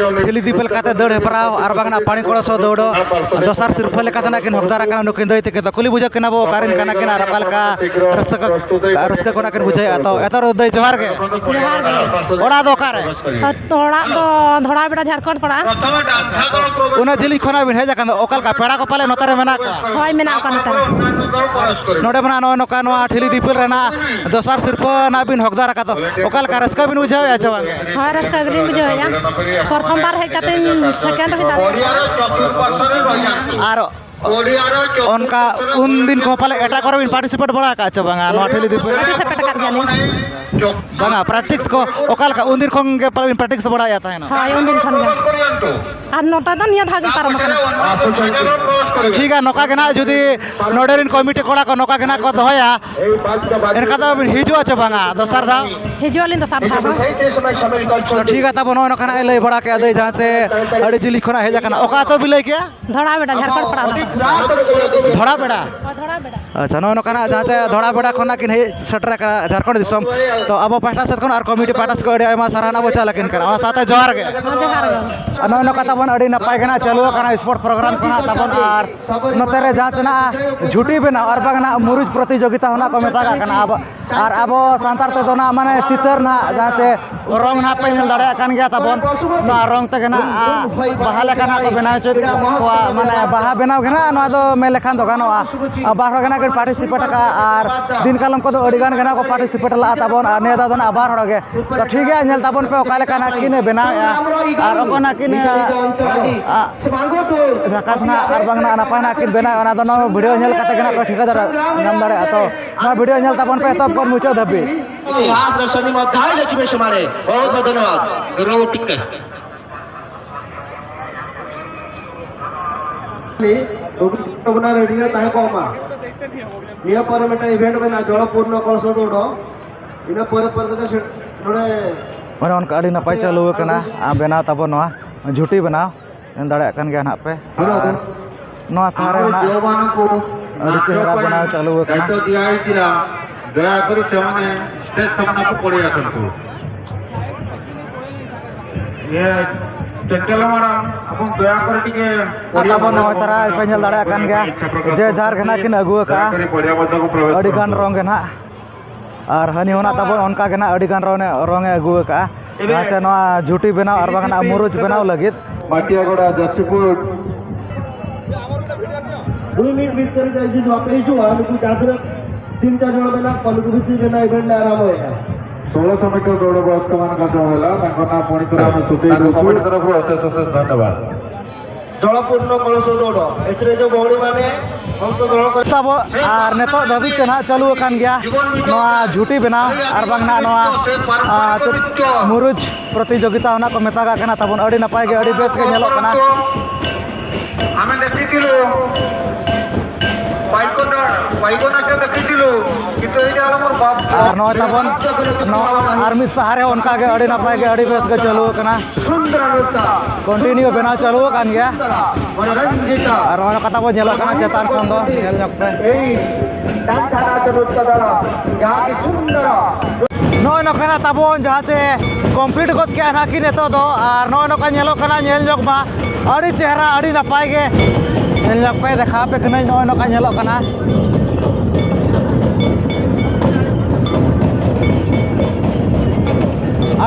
ᱴᱷᱤᱞᱤ ᱫᱤᱯᱤᱞ ᱠᱟᱛᱮ ᱫᱟᱹᱲ ᱦᱮᱯᱨᱟᱣ ᱟᱨ ᱵᱟᱝ ᱱᱟᱜ ᱯᱟᱹᱲᱤ ᱠᱚᱲᱚ ᱥᱚ ᱫᱟᱹᱣᱲᱟᱹ ᱫᱚᱥᱟᱨ ᱥᱤᱨᱯᱷᱟᱹ ᱞᱮᱠᱟᱛᱮ ᱱᱟᱜ ᱠᱤᱱ ᱦᱚᱠᱫᱟᱨ ᱟᱠᱟᱱᱟ ᱱᱩᱠᱤᱱ ᱫᱟᱹᱭ ᱛᱟᱹᱠᱤᱱ᱾ ᱛᱚ ᱠᱩᱞᱤ ᱵᱩᱡᱷᱟᱹᱣ ᱠᱤᱱᱟ ᱵᱚ ᱚᱠᱟᱨᱮᱱ ᱠᱟᱱᱟ ᱠᱤᱱ ᱟᱨ ᱚᱠᱟ ᱞᱮᱠᱟ ᱨᱟᱹᱥᱠᱟᱹ ᱠᱚ, ᱨᱟᱹᱥᱠᱟᱹ ᱠᱚ ᱱᱟᱜ ᱠᱤᱱ ᱵᱩᱡᱷᱟᱹᱣᱮᱫᱼᱟ᱾ ᱛᱚ ᱮᱛᱚᱦᱚᱵ ᱨᱮᱫᱚ ᱫᱟᱹᱭ ᱡᱚᱦᱟᱨ ᱜᱮ᱾ ᱡᱚᱦᱟᱨ ᱜᱮ᱾ ᱚᱲᱟᱜ ᱫᱚ ᱚᱠᱟᱨᱮ? ᱚᱲᱟᱜ ᱫᱚ ᱫᱷᱚᱲᱟ ᱵᱮᱲᱟ ᱡᱷᱟᱲᱠᱷᱚᱸᱰ ᱯᱟᱲᱟ᱾ ᱩᱱᱟᱹᱜ ᱡᱤᱞᱤᱧ ᱠᱷᱚᱱᱟᱜ ᱵᱤᱱ ᱦᱮᱡ ᱟᱠᱟᱱ ᱫᱚ, ᱚᱠᱟ ᱞᱮᱠᱟ ᱯᱮᱲᱟ ᱠᱚ ᱯᱟᱞᱮ ᱱᱚᱛᱮ ᱨᱮ ᱢᱮᱱᱟᱜ ᱠᱚᱣᱟ? ᱦᱳᱭ, ᱢᱮᱱᱟᱜ ᱠᱚᱣᱟ ᱱᱚᱛᱮ ᱨᱮ᱾ ᱱᱚᱰᱮ ᱢᱟ ᱱᱚᱜᱼᱚᱭ ᱱᱚᱝᱠᱟ ᱱᱚᱣᱟ ᱴᱷᱤᱞᱤ ᱫᱤᱯᱤᱞ ᱨᱮᱱᱟᱜ ᱫᱚᱥᱟᱨ ᱥᱤᱨᱯᱷᱟᱹ ᱱᱟᱜ ᱵᱤᱱ ᱦᱚᱠᱫᱟᱨ ᱟᱠᱟᱫ ᱫᱚ, ᱚᱠᱟ ᱞᱮᱠᱟ ᱨᱟᱹᱥᱠᱟᱹ ᱵᱤᱱ ᱵᱩᱡᱷᱟᱹᱣᱮᱫᱼᱟ ᱪᱮ ᱵᱟᱝ? ᱦᱳᱭ, ᱨᱟᱹᱥᱠᱟᱹ ᱜᱮᱞᱤᱧ ᱵᱩᱡᱷᱟᱹᱣᱮᱫᱼᱟ᱾ ᱯᱨᱚᱛᱷᱚᱢ ᱵᱟᱨ ᱦᱮᱡ ᱠᱟᱛᱮᱧ ᱥᱮᱠᱮᱱᱰ ᱦᱩᱭ ᱫᱟᱲᱮᱭᱟᱜᱼᱟ᱾ ᱟᱨ ᱚᱱᱠᱟ ᱩᱱ ᱫᱤᱱ ᱠᱚᱦᱚᱸ ᱯᱟᱞᱮ ᱮᱴᱟᱜ ᱠᱚᱨᱮ ᱵᱤᱱ ᱯᱟᱨᱴᱤᱥᱤᱯᱮᱴ ᱵᱟᱲᱟ ᱟᱠᱟᱫ ᱪᱮ ᱵᱟᱝᱟ ᱱᱚᱣᱟ ᱴᱷᱤᱞᱤ ᱫᱤᱯᱤᱞ ᱨᱮ? ᱯᱟᱨᱴᱤᱥᱤᱯᱮᱴ ᱟᱠᱟᱫ ᱜᱮᱭᱟᱞᱤᱧ᱾ ᱵᱟᱝᱟ, ᱯᱨᱮᱠᱴᱤᱥ ᱠᱚ ᱚᱠᱟ ᱞᱮᱠᱟ? ᱩᱱ ᱫᱤᱱ ᱠᱷᱚᱱ ᱜᱮ ᱯᱟᱞᱮ ᱵᱤᱱ ᱯᱨᱮᱠᱴᱤᱥ ᱵᱟᱲᱟᱭᱮᱫ ᱛᱟᱦᱮᱱᱟ? ᱦᱳᱭ, ᱩᱱ ᱫᱤᱱ ᱠᱷᱚᱱ ᱜᱮ᱾ ᱟᱨ ᱱᱚᱛᱮ ᱫᱚ ᱱᱤᱭᱟᱹ ᱫᱷᱟᱣ ᱜᱮ ᱯᱟᱨᱚᱢ ᱟᱠᱟᱱᱟ᱾ ᱴᱷᱤᱠ ᱜᱮᱭᱟ, ᱱᱚᱝᱠᱟ ᱜᱮ ᱱᱟᱜ ᱡᱩᱫᱤ ᱱᱚᱰᱮ ᱨᱮᱱ ᱠᱚᱢᱤᱴᱤ ᱠᱚᱲᱟ ᱠᱚ ᱱᱚᱝᱠᱟ ᱜᱮ ᱱᱟᱜ ᱠᱚ ᱫᱚᱦᱚᱭᱟ, ᱮᱱᱠᱷᱟᱱ ᱫᱚ ᱵᱤᱱ ᱦᱤᱡᱩᱜᱼᱟ ᱪᱮ ᱵᱟᱝᱟ ᱫᱚᱥᱟᱨ ᱫᱷᱟᱣ? ᱦᱤᱡᱩᱜ ᱟᱹᱞᱤᱧ ᱫᱚᱥᱟᱨ ᱫᱷᱟᱣ ᱦᱚᱸ᱾ ᱛᱚ ᱴᱷᱤᱠ ᱜᱮᱭᱟ, ᱛᱟᱵᱚ ᱱᱚᱜᱼᱚᱭ ᱱᱚᱝᱠᱟ ᱱᱟᱜ ᱮ ᱞᱟᱹᱭ ᱵᱟᱲᱟ ᱠᱮᱜᱼᱟ ᱫᱟᱹᱭ, ᱡᱟᱦᱟᱸ ᱪᱮ ᱟᱹᱰᱤ ᱡᱤᱞᱤᱧ ᱠᱷᱚᱱᱟᱜ ᱦᱮᱡ ᱟᱠᱟᱱᱟ᱾ ᱚᱠᱟ ᱟᱹᱛᱩ ᱵᱤᱱ ᱞᱟᱹᱭ ᱠᱮᱜᱼᱟ? ᱫᱷᱚᱲᱟ ᱵᱮᱰᱟ, ᱡᱷᱟᱲᱠᱷᱚᱸᱰ ᱯᱟᱲᱟ ᱚᱱᱟ ᱫᱚ᱾ ᱫᱷᱚᱲᱟ ᱵᱮᱰᱟ? ᱦᱳᱭ, ᱫᱷᱚᱲᱟ ᱵᱮᱰᱟ᱾ ᱟᱪᱪᱷᱟ, ᱱᱚᱜᱼᱚ ᱱᱚᱝᱠᱟ ᱱᱟᱜ ᱡᱟᱦᱟᱸ ᱪᱮ ᱫᱷᱚᱲᱟ ᱵᱮᱰᱟ ᱠᱷᱚᱱ ᱱᱟᱜ ᱠᱤᱱ ᱦᱮᱡ ᱥᱮᱴᱮᱨ ᱟᱠᱟᱱᱟ ᱡᱷᱟᱲᱠᱷᱚᱸᱰ ᱫᱤᱥᱚᱢ᱾ ᱛᱚ ᱟᱵᱚ ᱯᱟᱦᱴᱟ ᱥᱮᱫ ᱠᱷᱚᱱ ᱟᱨ ᱠᱚᱢᱤᱴᱤ ᱯᱟᱦᱴᱟ ᱥᱮᱫ ᱠᱷᱚᱱ ᱟᱹᱰᱤ ᱟᱭᱢᱟ ᱥᱟᱨᱦᱟᱣ ᱱᱟᱜ ᱵᱚ ᱪᱟᱞ ᱟᱹᱠᱤᱱ ᱠᱟᱱᱟ᱾ ᱚᱱᱟ ᱥᱟᱶᱛᱮ ᱡᱚᱦᱟᱨ ᱜᱮ᱾ ᱦᱮᱸ, ᱡᱚᱦᱟᱨ ᱜᱮ᱾ ᱟᱨ ᱱᱚᱜᱼᱚᱭ ᱱᱚᱝᱠᱟ ᱛᱟᱵᱚᱱ ᱟᱹᱰᱤ ᱱᱟᱯᱟᱭ ᱜᱮ ᱱᱟᱜ ᱪᱟᱹᱞᱩ ᱟᱠᱟᱱᱟ ᱥᱯᱳᱨᱴ ᱯᱨᱳᱜᱨᱟᱢ ᱠᱚ ᱱᱟᱜ ᱛᱟᱵᱚᱱ, ᱟᱨ ᱱᱚᱛᱮ ᱨᱮ ᱡᱟᱦᱟᱸ ᱪᱮ ᱱᱟᱜ ᱡᱷᱩᱴᱤ ᱵᱮᱱᱟᱣ ᱟᱨ ᱵᱟᱝ ᱱᱟᱜ ᱢᱩᱨᱩᱡ ᱯᱨᱚᱛᱤᱡᱳᱜᱤᱛᱟ ᱦᱚᱸ ᱱᱟᱜ ᱠᱚ ᱢᱮᱛᱟᱜᱟᱜ ᱠᱟᱱᱟ᱾ ᱟᱵᱚ, ᱟᱨ ᱟᱵᱚ ᱥᱟᱱᱛᱟᱲ ᱛᱮᱫᱚ ᱱᱟᱜ ᱢᱟᱱᱮ ᱪᱤᱛᱟᱹᱨ ᱱᱟᱦᱟᱜ, ᱡᱟᱦᱟᱸ ᱪᱮ ᱨᱚᱝ ᱱᱟᱦᱟᱜ ᱯᱮ ᱧᱮᱞ ᱫᱟᱲᱮᱭᱟᱜ ᱠᱟᱱ ᱜᱮᱭᱟ ᱛᱟᱵᱚᱱ᱾ ᱱᱚᱣᱟ ᱨᱚᱝ ᱛᱮᱜᱮ ᱱᱟᱦᱟᱜ, ᱟ, ᱵᱟᱦᱟ ᱞᱮᱠᱟ ᱱᱟᱦᱟᱜ ᱠᱚ ᱵᱮᱱᱟᱣ ᱦᱚᱪᱚᱭᱮᱫ ᱠᱚᱣᱟ, ᱢᱟᱱᱮ ᱵᱟᱦᱟ ᱵᱮᱱᱟᱣ ᱜᱮ ᱱᱟᱦᱟᱜ ᱱᱚᱣᱟ ᱫᱚ ᱢᱮᱱ ᱞᱮᱠᱷᱟᱱ ᱫᱚ ᱜᱟᱱᱚᱜᱼᱟ᱾ ᱟ, ᱵᱟᱨ ᱦᱚᱲ ᱜᱮ ᱱᱟᱦᱟᱜ ᱠᱤᱱ participate ᱟᱠᱟᱫᱼᱟ, ᱟᱨ ᱫᱤᱱ ᱠᱟᱞᱚᱢ ᱠᱚᱫᱚ ᱟᱹᱰᱤ ᱜᱟᱱ ᱜᱮ ᱱᱟᱦᱟᱜ ᱠᱚ participate ᱞᱟᱜᱼᱟ ᱛᱟᱵᱚᱱ, ᱟᱨ ᱱᱤᱭᱟᱹ ᱫᱷᱟᱣ ᱫᱚ ᱱᱟᱦᱟᱜ ᱵᱟᱨ ᱦᱚᱲ ᱜᱮ᱾ ᱛᱚ ᱴᱷᱤᱠ ᱜᱮᱭᱟ, ᱧᱮᱞ ᱛᱟᱵᱚᱱ ᱯᱮ ᱚᱠᱟ ᱞᱮᱠᱟ ᱱᱟᱦᱟᱜ ᱠᱤᱱ ᱵᱮᱱᱟᱣᱮᱫᱼᱟ, ᱟᱨ ᱚᱠᱚᱭ ᱱᱟᱦᱟᱜ ᱠᱤᱱ, ᱟ, ᱡᱷᱟᱠᱟᱥ ᱱᱟᱦᱟᱜ ᱟᱨ ᱵᱟᱝ ᱱᱟᱦᱟᱜ ᱱᱟᱯᱟᱭ ᱱᱟᱦᱟᱜ ᱠᱤᱱ ᱵᱮᱱᱟᱣᱮᱫᱼᱟ, ᱚᱱᱟ ᱫᱚ ᱱᱚᱣᱟ video ᱧᱮᱞ ᱠᱟᱛᱮ ᱜᱮ ᱱᱟᱦᱟᱜ ᱯᱮ ᱴᱷᱤᱠᱟᱹ ᱫᱟᱲᱮ ᱧᱟᱢ ᱫᱟᱲᱮᱭᱟᱜᱼᱟ᱾ ᱛᱚ ᱱᱚᱣᱟ video ᱧᱮᱞ ᱛᱟᱵᱚᱱ ᱯᱮ ᱮᱛᱚᱦᱚᱵ ᱠᱷᱚᱱ ᱢᱩᱪᱟᱹᱫ ᱫᱷᱟᱹᱵᱤᱡ᱾ ᱤᱛᱤᱦᱟᱥ ᱨᱮ ᱥᱚᱱᱤᱢ ᱚᱫᱷᱭᱟᱭ ᱞᱮᱠᱷᱤᱵᱮ ᱥᱚᱢᱟᱨᱮ᱾ ᱵᱚᱦᱩᱛ ᱵᱚᱦᱩᱛ ᱫᱷᱚᱱᱭᱚᱵᱟᱫ᱾ ᱜᱩᱨᱩ ᱴᱤᱠᱟ᱾ ᱨᱚᱵᱤᱱᱫᱨᱚ ᱨᱮᱰᱤ ᱨᱮ ᱛᱟᱦᱮᱸ ᱠᱚᱜ ᱢᱟ᱾ ᱱᱤᱭᱟᱹ ᱯᱚᱨᱮ ᱢᱤᱫᱴᱟᱝ event ᱢᱮᱱᱟᱜᱼᱟ, ᱡᱚᱲᱚ ᱯᱩᱨᱱᱚ ᱠᱚᱞᱥᱚ ᱫᱚ ᱩᱰᱚ᱾ ᱤᱱᱟᱹ ᱯᱚᱨᱮ ᱯᱚᱨᱮ ᱛᱮᱜᱮ ᱥᱮ-, ᱱᱚᱰᱮ ᱚᱱᱮ ᱚᱱᱠᱟ ᱟᱹᱰᱤ ᱱᱟᱯᱟᱭ ᱪᱟᱹᱞᱩ ᱟᱠᱟᱱᱟ, ᱟᱨ ᱵᱮᱱᱟᱣ ᱛᱟᱵᱚᱱ ᱱᱚᱣᱟ ᱡᱷᱩᱴᱤ ᱵᱮᱱᱟᱣ᱾ ᱧᱮᱞ ᱫᱟᱲᱮᱭᱟᱜ ᱠᱟᱱ ᱜᱮᱭᱟ ᱱᱟᱦᱟᱜ ᱯᱮ᱾ ᱦᱮᱞᱳ᱾ ᱟᱨ ᱱᱚᱣᱟ ᱥᱟᱦᱟ ᱨᱮ ᱟᱢᱟᱞ ᱱᱟᱦᱟᱜ ᱡᱚᱣᱟᱱ ᱠᱚ ᱟᱹᱰᱤ ᱪᱮᱦᱨᱟ ᱱᱟᱪᱚ ᱵᱮᱱᱟᱣ ᱪᱟᱹᱞᱩ ᱟᱠᱟᱱᱟ᱾ ᱫᱟᱭᱤᱛᱛᱚ ᱫᱤᱭᱟ ᱦᱚᱭᱮᱥᱤᱞᱟ, ᱫᱟᱭᱟ ᱠᱚᱨᱮ ᱥᱮᱢᱟᱱᱮ ᱥᱴᱮᱡ ᱥᱟᱢᱱᱟ ᱠᱚ ᱯᱚᱲᱮ ᱟᱥᱚᱱᱛᱩ᱾ ᱤᱭᱟᱹ, ᱪᱚᱧᱪᱚᱞᱟ ᱢᱟᱰᱟᱢ, ᱟᱵᱚ ᱫᱟᱭᱟ ᱠᱚᱨᱮ ᱴᱤᱠᱮ ᱟᱨ ᱛᱟᱵᱚᱱ ᱱᱚᱜᱼᱚᱭ ᱛᱟᱨᱟ ᱯᱮ ᱧᱮᱞ ᱫᱟᱲᱮᱭᱟᱜ ᱠᱟᱱ ᱜᱮᱭᱟ, ᱡᱮ ᱡᱟᱦᱟᱨ ᱜᱮ ᱱᱟᱦᱟᱜ ᱠᱤᱱ ᱟᱹᱜᱩ ᱟᱠᱟᱫᱼᱟ᱾ ᱫᱟᱭᱟ ᱠᱚᱨᱮ ᱯᱚᱲᱤᱭᱟ ᱢᱚᱫᱽᱫᱷᱮ ᱠᱚ ᱯᱨᱚᱵᱮᱥ ᱟᱹᱰᱤ ᱜᱟᱱ ᱠᱚᱨᱚ᱾ ᱨᱚᱝ ᱜᱮ ᱱᱟᱦᱟᱜ᱾ ᱟᱨ ᱦᱟᱹᱱᱤ ᱦᱚᱸ ᱱᱟᱜ ᱛᱟᱵᱚᱱ ᱚᱱᱠᱟ ᱜᱮ ᱱᱟᱜ ᱟᱹᱰᱤ ᱜᱟᱱ ᱨᱚᱝ ᱮ, ᱨᱚᱝ ᱮ ᱟᱹᱜᱩ ᱟᱠᱟᱜᱼᱟ᱾ ᱟᱪᱪᱷᱟ, ᱱᱚᱣᱟ ᱡᱷᱩᱴᱤ ᱵᱮᱱᱟᱣ ᱟᱨ ᱵᱟᱝ ᱱᱟᱜ ᱢᱩᱨᱩᱡ ᱵᱮᱱᱟᱣ ᱞᱟᱹᱜᱤᱫ᱾ ᱢᱟᱴᱤᱭᱟᱜᱚᱲᱟ, ᱡᱟᱹᱥᱤᱯᱩᱨ᱾ ᱫᱩᱭ ᱢᱤᱱᱤᱴ ᱵᱷᱤᱛᱨᱤ ᱨᱮ ᱡᱩᱫᱤ ᱵᱟᱯᱮ ᱦᱤᱡᱩᱜᱼᱟ, ᱱᱩᱠᱩ ᱡᱟᱦᱟᱸ ᱛᱤᱱᱟᱹᱜ ᱛᱤᱱ ᱪᱟᱨ ᱡᱚᱱ ᱢᱮᱱᱟᱜ ᱠᱚᱣᱟ, ᱱᱩᱠᱩ ᱵᱷᱤᱛᱨᱤ ᱨᱮ ᱱᱟᱜ event ᱞᱮ ᱟᱨᱟᱢᱵᱚᱭᱮᱫᱼᱟ᱾ ଷୋଳଶହ ମିଟର ଦୌଡ଼ ବୟସ୍କମାନଙ୍କ ପାଇଁ ହେଲା, ତାଙ୍କ ନାଁ ପୁଣି ଥରେ ଆମେ ସୂଚେଇ ତାଙ୍କୁ ଦଉଛୁ। କମିଟି ତରଫରୁ ଅଶେଷ ଅଶେଷ ଧନ୍ୟବାଦ। ଜଳପୂର୍ଣ୍ଣ କଳସ ଦୌଡ଼, ଏଥିରେ ଯୋଉ ଭଉଣୀମାନେ ଅଂଶଗ୍ରହଣ କରି ତାବ-, ᱟᱨ ᱱᱤᱛᱚᱜ ᱫᱷᱟᱹᱵᱤᱡ ᱛᱮ ᱱᱟᱦᱟᱜ ᱪᱟᱹᱞᱩ ᱟᱠᱟᱱ ᱜᱮᱭᱟ ᱱᱚᱣᱟ ᱡᱷᱩᱴᱤ ᱵᱮᱱᱟᱣ ᱟᱨ ᱵᱟᱝ ᱱᱟᱦᱟᱜ ᱱᱚᱣᱟ, ᱟ, ᱪᱮᱫ, ᱢᱩᱨᱩᱡ ᱯᱨᱚᱛᱤᱡᱳᱜᱤᱛᱟ ᱚᱱᱟ ᱠᱚ ᱢᱮᱛᱟᱜᱟᱜ ᱠᱟᱱᱟ ᱛᱟᱵᱚᱱ᱾ ᱟᱹᱰᱤ ᱱᱟᱯᱟᱭ ᱜᱮ, ᱟᱹᱰᱤ ᱵᱮᱥ ᱜᱮ ᱧᱮᱞᱚᱜ ᱠᱟᱱᱟ᱾ ଆମେ ଦେଖିଥିଲୁ, ପାଇକ ନା-, ପାଇକ ନାଚ ଦେଖିଥିଲୁ, କିନ୍ତୁ ଏଇଟା ଆମର ବାପ-, ᱟᱨ ᱱᱚᱜᱼᱚᱭ ᱛᱟᱵᱚᱱ ᱱᱚ-, ᱟᱨ ᱢᱤᱫ ᱥᱟᱦᱟ ᱨᱮ ᱚᱱᱠᱟ ᱜᱮ ᱟᱹᱰᱤ ᱱᱟᱯᱟᱭ ᱜᱮ, ᱟᱹᱰᱤ ᱵᱮᱥ ᱜᱮ ᱪᱟᱹᱞᱩ ᱟᱠᱟᱱᱟ᱾ ᱥᱩᱱᱫᱚᱨ ᱱᱨᱚᱛᱛᱚ᱾ Continue ᱵᱮᱱᱟᱣ ᱪᱟᱹᱞᱩ ᱟᱠᱟᱱ ᱜᱮᱭᱟ᱾ ᱥᱩᱱᱫᱚᱨ ᱢᱚᱱᱳᱨᱚᱧᱡᱤᱛᱟ᱾ ᱟᱨ ᱱᱚᱜᱼᱚᱭ ᱱᱚᱝᱠᱟ ᱛᱟᱵᱚᱱ ᱧᱮᱞᱚᱜ ᱠᱟᱱᱟ ᱪᱮᱛᱟᱱ ᱠᱷᱚᱱ ᱫᱚ, ᱧᱮᱞ ᱧᱚᱜ ᱯᱮ᱾ ᱮᱭ ᱰᱟᱱᱴᱟ ᱱᱟᱪ ᱱᱨᱚᱛᱛᱚ ᱫᱚᱞ, ᱡᱟᱦᱟᱸ ᱠᱤ ᱥᱩᱱᱫᱚᱨ᱾ ᱱᱚᱜᱼᱚᱭ ᱱᱚᱝᱠᱟᱱᱟᱜ ᱛᱟᱵᱚᱱ ᱡᱟᱦᱟᱸ ᱪᱮ complete ᱜᱚᱫ ᱠᱮᱜᱼᱟ ᱱᱟᱦᱟᱜ ᱠᱤᱱ ᱱᱤᱛᱚᱜ ᱫᱚ, ᱟᱨ ᱱᱚᱜᱼᱚᱭ ᱱᱚᱝᱠᱟ ᱧᱮᱞᱚᱜ ᱠᱟᱱᱟ, ᱧᱮᱞ ᱧᱚᱜ ᱢᱟ᱾ ᱟᱹᱰᱤ ᱪᱮᱦᱨᱟ, ᱟᱹᱰᱤ ᱱᱟᱯᱟᱭ ᱜᱮ᱾ ᱧᱮᱞ ᱧᱚᱜ ᱯᱮ, ᱫᱮᱠᱷᱟᱣ ᱟᱯᱮ ᱠᱟᱹᱱᱟᱹᱧ, ᱱᱚᱜᱼᱚᱭ ᱱᱚᱝᱠᱟ ᱧᱮᱞᱚᱜ ᱠᱟᱱᱟ᱾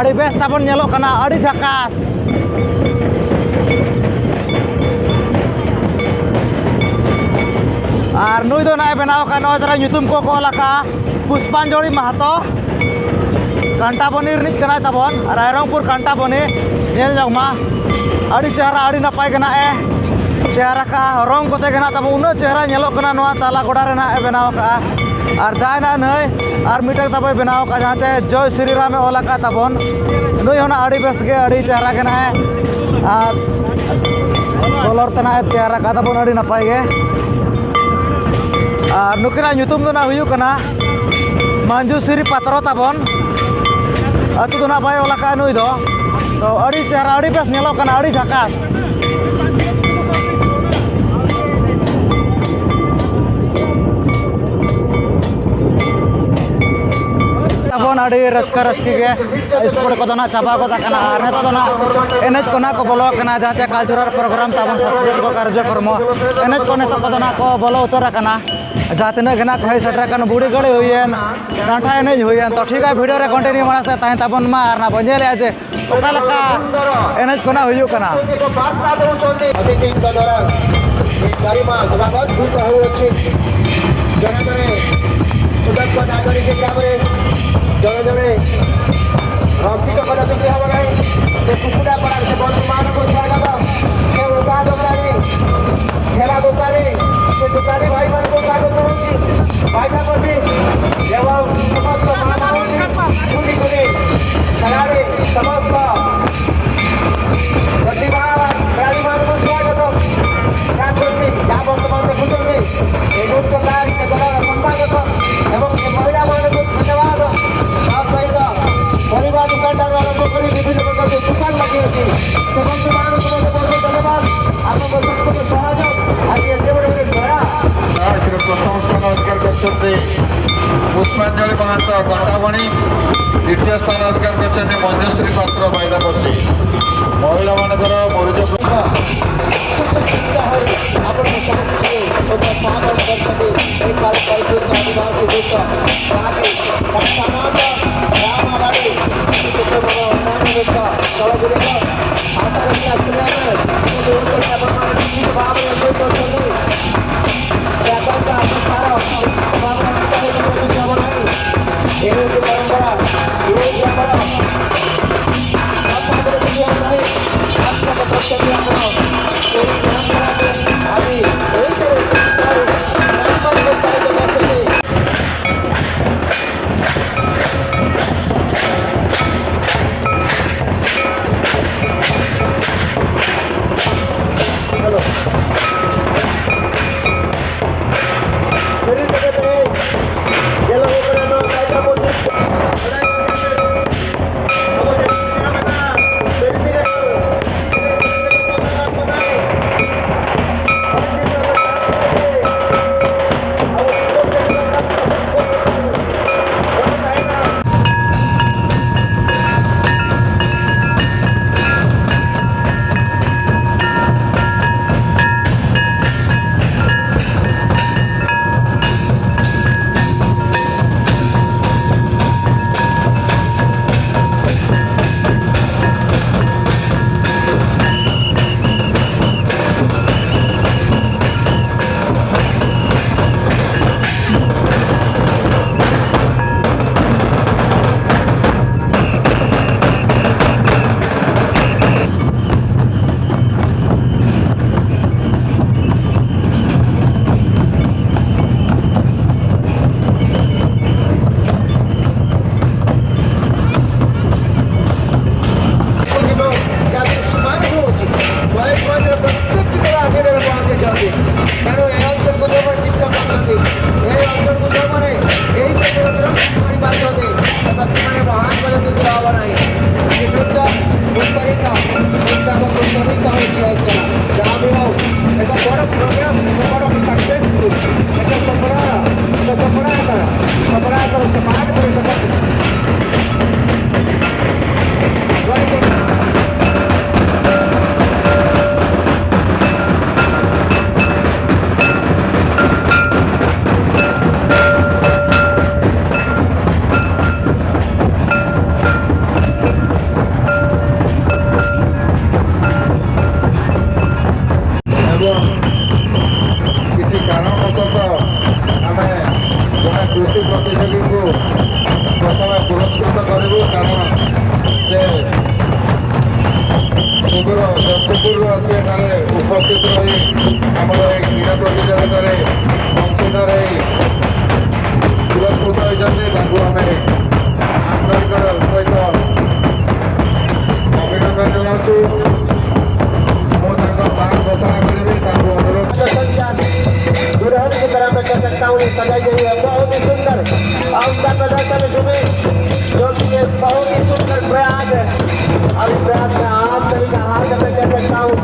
ᱟᱹᱰᱤ ᱵᱮᱥ ᱛᱟᱵᱚᱱ ᱧᱮᱞᱚᱜ ᱠᱟᱱᱟ, ᱟᱹᱰᱤ ᱡᱷᱟᱠᱟᱥ᱾ ᱟᱨ ᱱᱩᱭ ᱫᱚ ᱱᱟᱜᱼᱮ ᱵᱮᱱᱟᱣ ᱟᱠᱟᱫ, ᱱᱚᱜᱼᱚᱭ ᱡᱟᱦᱟᱸ ᱧᱩᱛᱩᱢ ᱠᱚ ᱠᱚ ᱚᱞ ᱟᱠᱟᱫᱼᱟ, ᱯᱩᱥᱯᱟᱧᱡᱚᱞᱤ ᱢᱟᱦᱟᱛᱚ, ᱠᱟᱱᱴᱟᱵᱚᱱᱤ ᱨᱤᱱᱤᱡ ᱠᱟᱱᱟᱭ ᱛᱟᱵᱚᱱ, ᱨᱟᱭᱨᱚᱝᱯᱩᱨ ᱠᱟᱱᱴᱟᱵᱚᱱᱤ᱾ ᱧᱮᱞ ᱧᱚᱜ ᱢᱟ, ᱟᱹᱰᱤ ᱪᱮᱦᱨᱟ, ᱟᱹᱰᱤ ᱱᱟᱯᱟᱭ ᱜᱮ ᱱᱟᱜᱼᱮ ᱛᱮᱭᱟᱨ ᱟᱠᱟᱫᱼᱟ᱾ ᱨᱚᱝ ᱠᱚᱛᱮ ᱜᱮ ᱱᱟᱜ ᱛᱟᱵᱚᱱ ᱩᱱᱟᱹᱜ ᱪᱮᱦᱨᱟ ᱧᱮᱞᱚᱜ ᱠᱟᱱᱟ, ᱱᱚᱣᱟ ᱛᱟᱞᱟ ᱜᱚᱰᱟ ᱨᱮ ᱱᱟᱜᱼᱮ ᱵᱮᱱᱟᱣ ᱟᱠᱟᱫᱼᱟ᱾ ᱟᱨ ᱡᱟᱦᱟᱸᱭ ᱱᱟᱜ ᱱᱟᱹᱭ ᱟᱨ ᱢᱤᱫᱴᱟᱝ ᱛᱟᱵᱚᱭ ᱵᱮᱱᱟᱣ ᱟᱠᱟᱫᱼᱟ, ᱡᱟᱦᱟᱸ ᱛᱮ ᱡᱚᱭ ᱥᱨᱤ ᱨᱟᱢᱮ ᱚᱞ ᱟᱠᱟᱫ ᱛᱟᱵᱚᱱ, ᱱᱩᱭ ᱦᱚᱸ ᱱᱟᱜ ᱟᱹᱰᱤ ᱵᱮᱥ ᱜᱮ, ᱟᱹᱰᱤ ᱪᱮᱦᱨᱟ ᱜᱮ ᱱᱟᱜᱼᱮ ᱟᱨ ᱠᱚᱞᱚᱨ ᱛᱮ ᱱᱟᱜᱼᱮ ᱛᱮᱭᱟᱨ ᱟᱠᱟᱫ ᱛᱟᱵᱚᱱ, ᱟᱹᱰᱤ ᱱᱟᱯᱟᱭ ᱜᱮ᱾ ᱟᱨ ᱱᱩᱠᱤᱱᱟᱜ ᱧᱩᱛᱩᱢ ᱫᱚ ᱱᱟᱜ ᱦᱩᱭᱩᱜ ᱠᱟᱱᱟ ᱢᱟᱧᱡᱩᱥᱨᱤ ᱯᱟᱛᱨᱚ ᱛᱟᱵᱚᱱ᱾ ᱟᱹᱛᱩ ᱫᱚ ᱱᱟᱜ ᱵᱟᱭ ᱚᱞ ᱟᱠᱟᱫᱼᱟ ᱱᱩᱭ ᱫᱚ᱾ ᱛᱚ, ᱟᱹᱰᱤ ᱪᱮᱦᱨᱟ, ᱟᱹᱰᱤ ᱵᱮᱥ ᱧᱮᱞᱚᱜ ᱠᱟᱱᱟ, ᱟᱹᱰᱤ ᱡᱷᱟᱠᱟᱥ᱾ ᱛᱟᱵᱚᱱ ᱟᱹᱰᱤ ᱨᱟᱹᱥᱠᱟᱹ ᱨᱟᱹᱥᱠᱤ ᱜᱮ ᱥᱯᱳᱨᱴ ᱠᱚᱫᱚ ᱱᱟᱜ ᱪᱟᱵᱟ ᱜᱚᱫ ᱟᱠᱟᱱᱟ᱾ ᱟᱨ ᱱᱤᱛᱚᱜ ᱫᱚ ᱱᱟᱜ ᱮᱱᱮᱡ ᱠᱚ ᱱᱟᱜ ᱠᱚ ᱵᱚᱞᱚ ᱟᱠᱟᱱᱟ, ᱡᱟᱦᱟᱸ ᱪᱮ ᱠᱟᱞᱪᱟᱨᱟᱞ ᱯᱨᱳᱜᱨᱟᱢ ᱛᱟᱵᱚᱱ, ᱥᱟᱝᱥᱠᱨᱤᱛᱤᱠ ᱠᱟᱨᱡᱚᱠᱨᱚᱢ, ᱮᱱᱮᱡ ᱠᱚ ᱱᱤᱛᱚᱜ ᱠᱚᱫᱚ ᱱᱟᱜ ᱠᱚ ᱵᱚᱞᱚ ᱩᱛᱟᱹᱨ ᱟᱠᱟᱱᱟ᱾ ᱡᱟᱦᱟᱸ ᱛᱤᱱᱟᱹᱜ ᱜᱮ ᱱᱟᱜ ᱠᱚ ᱦᱮᱡ ᱥᱮᱴᱮᱨ ᱟᱠᱟᱱ, ᱵᱩᱲᱦᱤ ᱜᱟᱹᱲᱤ ᱦᱩᱭᱮᱱ, ᱰᱟᱱᱴᱟ ᱮᱱᱮᱡ ᱦᱩᱭᱮᱱ, ᱛᱚ ᱴᱷᱤᱠ ᱜᱮᱭᱟ, ᱵᱷᱤᱰᱤᱭᱳ ᱨᱮ ᱠᱚᱱᱴᱤᱱᱤᱭᱩ ᱢᱟᱲᱟᱝ ᱥᱮᱫ ᱛᱟᱦᱮᱱ ᱛᱟᱵᱚᱱ ᱢᱟ᱾ ᱟᱨ ᱱᱟᱜ ᱵᱚᱱ ᱧᱮᱞᱮᱜᱼᱟ ᱡᱮ ᱚᱠᱟ ᱞᱮᱠᱟ ᱮᱱᱮᱡ ᱠᱚ ᱱᱟᱜ ᱦᱩᱭᱩᱜ ᱠᱟᱱᱟ᱾ ଅତିଥିଙ୍କ ଦ୍ୱାରା ଏହି ଗରିମା ସଭାପତିଭୂତ ହେଉଅଛି। ଜଣେ ଜଣେ ସୁଦକ୍ଷ ନାଗରିକ ହିସାବରେ ଜଣେ ଜଣେ ରସିକ କଲାକୃତି ହେବ ନାହିଁ। ସେ କୁକୁଡ଼ା ପାଳନ, ସେ ବନ୍ଧୁମାନଙ୍କୁ ସ୍ୱାଗତ, ସେ ଉଦା ଦୋକାନୀ, ଠେଲା ଦୋକାନୀ, ସେ ଦୋକାନୀ ଭାଇମାନଙ୍କୁ ସ୍ୱାଗତ ହେଉଛି। ଭାଇନା ବସି ଏବଂ ସମସ୍ତ ମା ଭଉଣୀ, କୁନି କୁନି, ଖେଳାଳି, ସମସ୍ତ ପ୍ରତିଭା, ପ୍ରାଣୀମାନଙ୍କୁ ସ୍ୱାଗତ। ଯାହା କରୁଛି, ଯାହା ବର୍ତ୍ତମାନ ଦେଖୁଛନ୍ତି, ଏ ନୃତ୍ୟକାର, ଏ ଦଳର ସମ୍ପାଦକ ଏବଂ ଏ ମହିଳାମାନଙ୍କୁ ଧନ୍ୟବାଦ। ତା ସହିତ ପରିବା ଦୋକାନଠାରୁ ଆରମ୍ଭ କରି ବିଭିନ୍ନ ପ୍ରକାର ଯେଉଁ ଦୋକାନ ଲାଗିଅଛି, ସେ ବନ୍ଧୁମାନଙ୍କୁ ମଧ୍ୟ ବହୁତ ବହୁତ ଧନ୍ୟବାଦ। ଆପଣଙ୍କ ସମ୍ପୂର୍ଣ୍ଣ ସହଯୋଗ ଆଜି ଏତେ ବଡ଼ ଗୋଟେ ମେଳା। ଏଥିରେ ପ୍ରଥମ ସ୍ଥାନ ଅଧିକାର କରିଛନ୍ତି ପୁଷ୍ପାଞ୍ଜଳି ମହାନ୍ତ କଣ୍ଟାବଣୀ, ଦ୍ୱିତୀୟ ସ୍ଥାନ ଅଧିକାର କରିଛନ୍ତି ମଞ୍ଜୁଶ୍ରୀ ପାତ୍ର ବାଇଦାପଶି। ମହିଳାମାନଙ୍କର ମୁରୁଜ ସୁଶିକ୍ଷିତ ହୋଇ ଆପଣଙ୍କୁ ସବୁ କିଛି ଗୋଟେ ସହଯୋଗ କରିଛନ୍ତି। ଏହି ପାରମ୍ପରିକ ଆଦିବାସୀ ନୃତ୍ୟ ଯାହାକି ସମାଜ, ଗାଁ, ବାଡ଼ି, କରିବୁ, କାରଣ ସେ ସୁଦୂର ଜଗତସିଂହପୁରରୁ ଆସି ଏଠାରେ ଉପସ୍ଥିତ ରହି ଆମର ଏହି କ୍ରୀଡ଼ା ପ୍ରତିଯୋଗିତାରେ ଅଂଶୀଦାର ହୋଇ ପୁରସ୍କୃତ ହୋଇଛନ୍ତି। ତାଙ୍କୁ ଆମେ ଆନ୍ତରିକର ସହିତ ଅଭିନନ୍ଦନ ଜଣାଉଛୁ। ମୁଁ ତାଙ୍କ ନାଁ ଘୋଷଣା କରିବି, ତାଙ୍କୁ ଅନୁରୋଧ। संख्या दुल्हन की तरह मैं कह सकता हूँ, ये सजाई गई है, बहुत ही सुंदर। और उनका प्रदर्शन इसमें, जो कि ये बहुत ही सुंदर प्रयास है। और इस प्रयास में आप सभी का हाथ मैं कह सकता हूँ।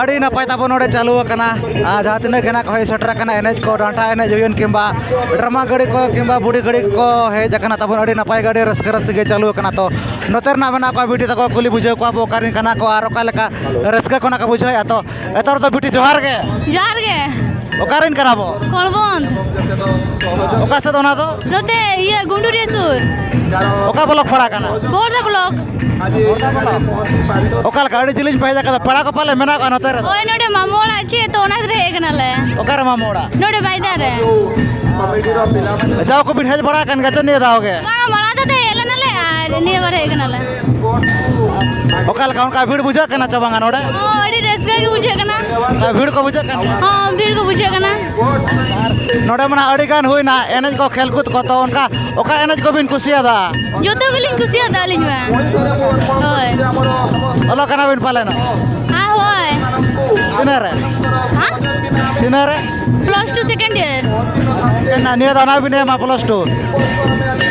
ᱟᱹᱰᱤ ᱱᱟᱯᱟᱭ ᱛᱟᱵᱚᱱ ᱱᱚᱰᱮ ᱪᱟᱹᱞᱩ ᱟᱠᱟᱱᱟ᱾ ᱟᱨ ᱡᱟᱦᱟᱸ ᱛᱤᱱᱟᱹᱜ ᱜᱮ ᱱᱟᱜ ᱠᱚ ᱦᱮᱡ ᱥᱮᱴᱮᱨ ᱟᱠᱟᱱᱟ, ᱮᱱᱮᱡ ᱠᱚ, ᱰᱟᱱᱴᱟ ᱮᱱᱮᱡ ᱦᱩᱭᱮᱱ ᱠᱤᱝᱵᱟ ᱰᱨᱟᱢᱟ ᱜᱟᱹᱲᱤ ᱠᱚ ᱠᱤᱝᱵᱟ ᱵᱩᱰᱷᱤ ᱜᱟᱹᱲᱤ ᱠᱚ ᱦᱮᱡ ᱟᱠᱟᱱᱟ ᱛᱟᱵᱚᱱ, ᱟᱹᱰᱤ ᱱᱟᱯᱟᱭ ᱜᱮ, ᱟᱹᱰᱤ ᱨᱟᱹᱥᱠᱟᱹ ᱨᱟᱹᱥᱠᱟᱹ ᱜᱮ ᱪᱟᱹᱞᱩ ᱟᱠᱟᱱᱟ᱾ ᱛᱚ ᱱᱚᱛᱮ ᱨᱮᱱᱟᱜ ᱢᱮᱱᱟᱜ ᱠᱚᱣᱟ ᱵᱤᱴᱤ ᱛᱟᱠᱚ, ᱠᱩᱞᱤ ᱵᱩᱡᱷᱟᱹᱣ ᱠᱚᱣᱟ ᱵᱚ ᱚᱠᱟ ᱨᱮᱱ ᱠᱟᱱᱟ ᱠᱚ ᱟᱨ ᱚᱠᱟ ᱞᱮᱠᱟ ᱨᱟᱹᱥᱠᱟᱹ ᱠᱚ ᱱᱟᱜ ᱠᱚ ᱵᱩᱡᱷᱟᱹᱣᱮᱫᱼᱟ᱾ ᱛᱚ ᱮᱛᱚᱦᱚᱵ ᱫᱚ ᱵᱤᱴᱤ ᱡᱚᱦᱟᱨ ᱜᱮ᱾ ᱡᱚᱦᱟᱨ ᱜᱮ᱾ ᱚᱠᱟ ᱨᱮᱱ ᱠᱟᱱᱟ ᱵᱚ? ᱠᱚᱲᱵᱚᱱᱫ᱾ ᱚᱠᱟ ᱥᱮᱫ ᱚᱱᱟ ᱫᱚ? ᱱᱚᱛᱮ ᱤᱭᱟᱹ ᱜᱩᱱᱰᱩᱨᱤᱭᱟᱹ ᱥᱩᱨ᱾ ᱚᱠᱟ ᱵᱞᱚᱠ ᱯᱟᱲᱟᱜ ᱠᱟᱱᱟ? ᱵᱚᱦᱚᱲᱫᱟ ᱵᱞᱚᱠ᱾ ᱚᱠᱟ ᱞᱮᱠᱟ ᱟᱹᱰᱤ ᱡᱤᱞᱤᱧ ᱯᱮ ᱦᱮᱡ ᱟᱠᱟᱫᱟ, ᱯᱮᱲᱟ ᱠᱚ ᱯᱟᱞᱮ ᱢᱮᱱᱟᱜ ᱠᱚᱣᱟ ᱱᱚᱛᱮ ᱨᱮᱫᱚ? ᱳᱭ ᱱᱚᱰᱮ ᱢᱟᱢᱚ ᱚᱲᱟᱜ ᱪᱮᱫ, ᱛᱚ ᱚᱱᱟ ᱠᱷᱟᱹᱛᱤᱨ ᱦᱮᱡ ᱟᱠᱟᱱᱟᱞᱮ᱾ ᱚᱠᱟᱨᱮ ᱢᱟᱢᱚ ᱚᱲᱟᱜ? ᱱᱚᱰᱮ ᱵᱟᱭᱫᱟ ᱨᱮ᱾ ᱡᱟᱣ ᱠᱚᱵᱤᱱ ᱦᱮᱡ ᱵᱟᱲᱟ ᱟᱠᱟᱱ ᱜᱮᱭᱟ ᱪᱮ ᱱᱤᱭᱟᱹ ᱫᱷᱟᱣ ᱜᱮ? ᱵᱟᱝᱟ, ᱢᱟᱲᱟᱝ ᱫᱷᱟᱣ ᱛᱮ ᱦᱮᱡ ᱞᱮᱱᱟᱞᱮ ᱟᱨ ᱱᱤᱭᱟᱹ ᱵᱟᱨ ᱦᱮᱡ ᱟᱠᱟᱱᱟᱞᱮ᱾ ᱚᱠᱟ ᱞᱮᱠᱟ ᱚᱱᱠᱟ ᱵᱷᱤᱲ ᱵᱩᱡᱷᱟᱹᱜ ᱠᱟᱱᱟ ᱪᱮ ᱵᱟᱝᱟ ᱱᱚᱰᱮ? ᱦᱚᱸ, ᱟᱹᱰᱤ ᱨᱟᱹᱥᱠᱟᱹ ᱜᱮ ᱵᱩᱡᱷᱟᱹᱜ ᱠᱟᱱᱟ᱾ ᱚᱱᱠᱟ ᱵᱷᱤᱲ ᱠᱚ ᱵᱩᱡᱷᱟᱹᱜ ᱠᱟᱱ ᱜᱮᱭᱟ? ᱦᱚᱸ, ᱵᱷᱤᱲ ᱠᱚ ᱵᱩᱡᱷᱟᱹᱜ ᱠᱟᱱᱟ᱾ ᱱᱚᱰᱮ ᱢᱟ ᱟᱹᱰᱤ ᱜᱟᱱ ᱦᱩᱭᱱᱟ ᱮᱱᱮᱡ ᱠᱚ, ᱠᱷᱮᱞ ᱠᱩᱫ ᱠᱚ, ᱛᱚ ᱚᱱᱠᱟ ᱚᱠᱟ ᱮᱱᱮᱡ ᱠᱚᱵᱤᱱ ᱠᱩᱥᱤᱭᱟᱫᱟ? ᱡᱚᱛᱚ ᱜᱮᱞᱤᱧ ᱠᱩᱥᱤᱭᱟᱫᱟ ᱟᱹᱞᱤᱧ ᱢᱟ᱾ ᱦᱳᱭ᱾ ᱚᱞᱚᱜ ᱠᱟᱱᱟ ᱵᱤᱱ ᱯᱟᱞᱮᱱ? ᱦᱮᱸ, ᱦᱳᱭ᱾ ᱛᱤᱱᱟᱹᱜ ᱨᱮ? ᱦᱮᱸ? ᱛᱤᱱᱟᱹᱜ ᱨᱮ? Plus two second year᱾ ᱱᱤᱭᱟᱹ ᱫᱷᱟᱣ ᱱᱟᱜ ᱵᱤᱱ ᱮᱢᱟ plus two?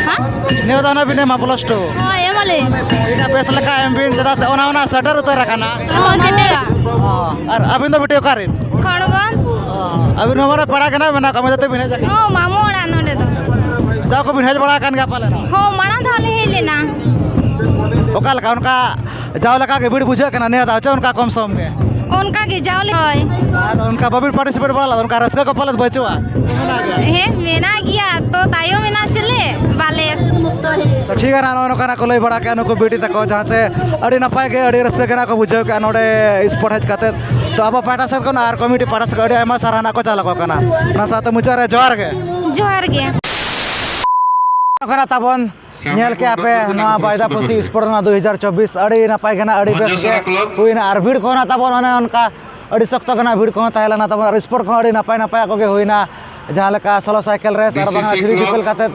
ᱦᱮᱸ? ᱱᱤᱭᱟᱹ ᱫᱷᱟᱣ ᱱᱟᱜ ᱵᱤᱱ ᱮᱢᱟ plus two? ᱦᱳᱭ, ᱮᱢᱟᱞᱤᱧ᱾ ᱴᱷᱤᱠ ᱜᱮᱭᱟ, ᱵᱮᱥ ᱞᱮᱠᱟ ᱮᱢ ᱵᱤᱱ, ᱪᱮᱫᱟᱜ ᱥᱮ ᱚᱱᱟ, ᱚᱱᱟ ᱥᱮᱴᱮᱨ ᱩᱛᱟᱹᱨ ᱟᱠᱟᱱᱟ᱾ ᱦᱚᱸ, ᱥᱮᱴᱮᱨᱟ᱾ ᱚ, ᱟᱨ ᱟᱹᱵᱤᱱ ᱫᱚ ᱵᱤᱴᱤ ᱚᱠᱟ ᱨᱮᱱ? ᱠᱷᱚᱲᱵᱚᱱ᱾ ᱚ, ᱟᱹᱵᱤᱱ ᱦᱚᱸ ᱢᱟᱱᱮ ᱯᱮᱲᱟ ᱠᱟᱱᱟ, ᱢᱮᱱᱟᱜ ᱠᱚᱣᱟ, ᱢᱮᱱᱛᱮ ᱵᱤᱱ ᱦᱮᱡ ᱟᱠᱟᱱᱟ? ᱦᱚᱸ, ᱢᱟᱢᱚ ᱚᱲᱟᱜ ᱱᱚᱰᱮ ᱫᱚ᱾ ᱡᱟᱣ ᱠᱚᱵᱤᱱ ᱦᱮᱡ ᱵᱟᱲᱟ ᱟᱠᱟᱱ ᱜᱮᱭᱟ ᱯᱟᱞᱮᱱ? ᱦᱚᱸ, ᱢᱟᱲᱟᱝ ᱫᱷᱟᱣ ᱞᱮ ᱦᱮᱡ ᱞᱮᱱᱟ᱾ ᱚᱠᱟ ᱞᱮᱠᱟ ᱚᱱᱠᱟ ᱡᱟᱣ ᱞᱮᱠᱟ ᱜᱮ ᱵᱷᱤᱲ ᱵᱩᱡᱷᱟᱹᱜ ᱠᱟᱱᱟ ᱱᱤᱭᱟᱹ ᱫᱷᱟᱣ, ᱪᱮ ᱚᱱᱠᱟ ᱠᱚᱢ ᱥᱚᱢ ᱜᱮ? ᱚᱱᱠᱟ ᱜᱮ ᱡᱟᱣ ᱞᱮ-, ᱦᱳᱭ᱾ ᱟᱨ ᱚᱱᱠᱟ ᱵᱟᱹᱵᱤᱱ participate ᱵᱟᱲᱟ ᱞᱮᱫᱟ, ᱚᱱᱠᱟ ᱨᱟᱹᱥᱠᱟᱹ ᱠᱚ ᱯᱟᱞᱮᱫ ᱵᱟᱹᱪᱩᱜᱼᱟ? ᱪᱮ ᱢᱮᱱᱟᱜ ᱜᱮᱭᱟ? ᱦᱮᱸ, ᱢᱮᱱᱟᱜ ᱜᱮᱭᱟ, ᱛᱚ ᱛᱟᱭᱚᱢ ᱮᱱᱟ ᱪᱮᱞᱮ, ᱵᱟᱞᱮ᱾ ᱛᱚ ᱴᱷᱤᱠ ᱜᱮᱭᱟ, ᱱᱚᱜᱼᱚ ᱱᱚᱝᱠᱟᱱᱟᱜ ᱠᱚ ᱞᱟᱹᱭ ᱵᱟᱲᱟ ᱠᱮᱜᱼᱟ ᱱᱩᱠᱩ ᱵᱤᱴᱤ ᱛᱟᱠᱚ, ᱡᱟᱦᱟᱸ ᱥᱮ ᱟᱹᱰᱤ ᱱᱟᱯᱟᱭ ᱜᱮ, ᱟᱹᱰᱤ ᱨᱟᱹᱥᱠᱟᱹ ᱜᱮ ᱱᱟᱜ ᱠᱚ ᱵᱩᱡᱷᱟᱹᱣ ᱠᱮᱜᱼᱟ ᱱᱚᱰᱮ sport ᱦᱮᱡ ᱠᱟᱛᱮᱫ᱾ ᱛᱚ ᱟᱵᱚ ᱯᱟᱦᱴᱟ ᱥᱮᱫ ᱠᱷᱚᱱ ᱟᱨ committee ᱯᱟᱦᱴᱟ ᱥᱮᱫ ᱠᱷᱚᱱ ᱟᱹᱰᱤ ᱟᱭᱢᱟ ᱥᱟᱨᱦᱟᱣ ᱱᱟᱜ ᱠᱚ ᱪᱟᱞ ᱟᱠᱚ ᱠᱟᱱᱟ᱾ ᱚᱱᱟ ᱥᱟᱶᱛᱮ ᱢᱩᱪᱟᱹᱫ ᱨᱮ ᱡᱚᱦᱟᱨ ᱜᱮ᱾ ᱡᱚᱦᱟᱨ ᱜᱮ᱾ ᱠᱟᱱᱟ ᱛᱟᱵᱚᱱ, ᱧᱮᱞ ᱠᱮᱜᱼᱟ ᱯᱮ ᱱᱚᱣᱟ ᱵᱟᱭᱫᱟ ᱯᱟᱹᱥᱤ sport ᱨᱮᱱᱟᱜ ᱫᱩ ᱦᱟᱡᱟᱨ ᱪᱚᱵᱵᱤᱥ, ᱟᱹᱰᱤ ᱱᱟᱯᱟᱭ ᱜᱮ ᱱᱟᱜ, ᱟᱹᱰᱤ ᱵᱮᱥ ᱜᱮ ᱦᱩᱭᱱᱟ᱾ ᱟᱨ ᱵᱷᱤᱲ ᱠᱚᱦᱚᱸ ᱱᱟᱜ ᱛᱟᱵᱚᱱ ᱚᱱᱮ ᱚᱱᱠᱟ ᱟᱹᱰᱤ ᱥᱚᱠᱛᱚ ᱜᱮ ᱱᱟᱜ ᱵᱷᱤᱲ ᱠᱚᱦᱚᱸ ᱛᱟᱦᱮᱸ ᱞᱮᱱᱟ ᱛᱟᱵᱚᱱ᱾ ᱟᱨ sport ᱠᱚᱦᱚᱸ ᱟᱹᱰᱤ ᱱᱟᱯᱟᱭ ᱱᱟᱯᱟᱭᱟᱜ ᱠᱚᱜᱮ ᱦᱩᱭᱱᱟ, ᱡᱟᱦᱟᱸ ᱞᱮᱠᱟ ᱥᱳᱞᱳ ᱥᱟᱭᱠᱮᱞ ᱨᱮᱥ ᱟᱨ ᱵᱟᱝᱟ ᱛᱷᱨᱤ ᱰᱤᱯᱮᱞ ᱠᱟᱛᱮᱫ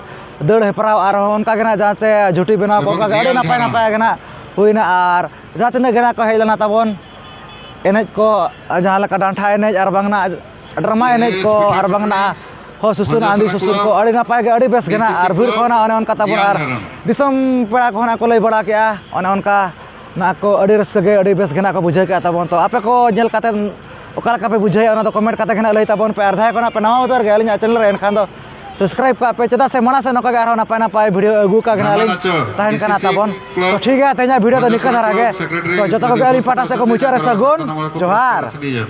ᱫᱟᱹᱲ ᱦᱮᱯᱨᱟᱣ, ᱟᱨᱦᱚᱸ ᱚᱱᱠᱟ ᱜᱮ ᱱᱟᱜ ᱡᱟᱦᱟᱸ ᱪᱮ ᱡᱷᱩᱴᱤ ᱵᱮᱱᱟᱣ ᱠᱚ, ᱚᱱᱠᱟ ᱜᱮ ᱟᱹᱰᱤ ᱱᱟᱯᱟᱭ ᱱᱟᱯᱟᱭ ᱜᱮ ᱱᱟᱜ ᱦᱩᱭᱱᱟ᱾ ᱟᱨ ᱡᱟᱦᱟᱸ ᱛᱤᱱᱟᱹᱜ ᱜᱮ ᱱᱟᱜ ᱠᱚ ᱦᱮᱡ ᱞᱮᱱᱟ ᱛᱟᱵᱚᱱ, ᱮᱱᱮᱡ ᱠᱚ, ᱡᱟᱦᱟᱸ ᱞᱮᱠᱟ ᱰᱟᱱᱴᱟ ᱮᱱᱮᱡ ᱟᱨ ᱵᱟᱝ ᱱᱟᱜ ᱰᱨᱟᱢᱟ ᱮᱱᱮᱡ ᱠᱚ ᱟᱨ ᱵᱟᱝ ᱱᱟᱜ ᱦᱚᱸ ᱥᱩᱥᱩᱱ ᱟᱸᱫᱤ ᱥᱩᱥᱩᱱ ᱠᱚ, ᱟᱹᱰᱤ ᱱᱟᱯᱟᱭ ᱜᱮ, ᱟᱹᱰᱤ ᱵᱮᱥ ᱜᱮ ᱱᱟᱜ᱾ ᱟᱨ ᱵᱷᱤᱲ ᱠᱚᱦᱚᱸ ᱱᱟᱜ ᱚᱱᱮ ᱚᱱᱠᱟ ᱛᱟᱵᱚᱱ, ᱟᱨ ᱫᱤᱥᱚᱢ ᱯᱮᱲᱟ ᱠᱚᱦᱚᱸ ᱱᱟᱜ ᱠᱚ ᱞᱟᱹᱭ ᱵᱟᱲᱟ ᱠᱮᱜᱼᱟ ᱚᱱᱮ ᱚᱱᱠᱟ ᱱᱟᱜ ᱠᱚ ᱟᱹᱰᱤ ᱨᱟᱹᱥᱠᱟᱹ ᱜᱮ, ᱟᱹᱰᱤ ᱵᱮᱥ ᱜᱮ ᱱᱟᱜ ᱠᱚ ᱵᱩᱡᱷᱟᱹᱣ ᱠᱮᱫᱼᱟ ᱛᱟᱵᱚᱱ᱾ ᱛᱚ ᱟᱯᱮ ᱠᱚ ᱧᱮᱞ ᱠᱟᱛᱮ ᱚᱠᱟ ᱞᱮᱠᱟ ᱯᱮ ᱵᱩᱡᱷᱟᱹᱣᱮᱫᱼᱟ, ᱚᱱᱟ ᱫᱚ ᱠᱚᱢᱮᱱᱴ ᱠᱟᱛᱮ ᱜᱮ ᱱᱟᱜ ᱞᱟᱹᱭ ᱛᱟᱵᱚᱱ ᱯᱮ᱾ ᱟᱨ ᱡᱟᱦᱟᱸᱭ ᱠᱚ ᱱᱟᱜ ᱯᱮ ᱱᱟᱣᱟ ᱩᱛᱟᱹᱨ ᱜᱮᱭᱟ ᱟᱹᱞᱤᱧᱟᱜ ᱪᱮᱱᱮᱞ ᱨᱮ, ᱮᱱᱠᱷᱟᱱ ᱫᱚ ᱥᱟᱵᱥᱠᱨᱟᱭᱤᱵᱽ ᱠᱟᱜ ᱯᱮ, ᱪᱮᱫᱟᱜ ᱥᱮ ᱢᱟᱲᱟᱝ ᱥᱮᱫ ᱱᱚᱝᱠᱟ ᱜᱮ ᱟᱨᱦᱚᱸ ᱱᱟᱯᱟᱭ ᱱᱟᱯᱟᱭ ᱵᱷᱤᱰᱤᱭᱳ ᱟᱹᱜᱩ ᱠᱟᱜ ᱜᱮ ᱱᱟᱜ ᱞᱤᱧ ᱛᱟᱦᱮᱱ ᱠᱟᱱᱟ ᱛᱟᱵᱚᱱ᱾ ᱛᱚ ᱴᱷᱤᱠ ᱜᱮᱭᱟ, ᱛᱮᱦᱮᱧᱟᱜ ᱵᱷᱤᱰᱤᱭᱳ ᱫᱚ ᱱᱤᱝᱠᱟᱹ ᱫᱷᱟᱨᱟ ᱜᱮ᱾ ᱛᱚ ᱡᱚᱛᱚ ᱠᱚᱜᱮ ᱟᱹᱞᱤᱧ ᱯᱟᱦᱴᱟ ᱥᱮᱫ ᱠᱚ ᱢᱩᱪᱟᱹᱫ ᱨᱮ ᱥᱟᱹᱜᱩᱱ ᱡᱚᱦᱟᱨ᱾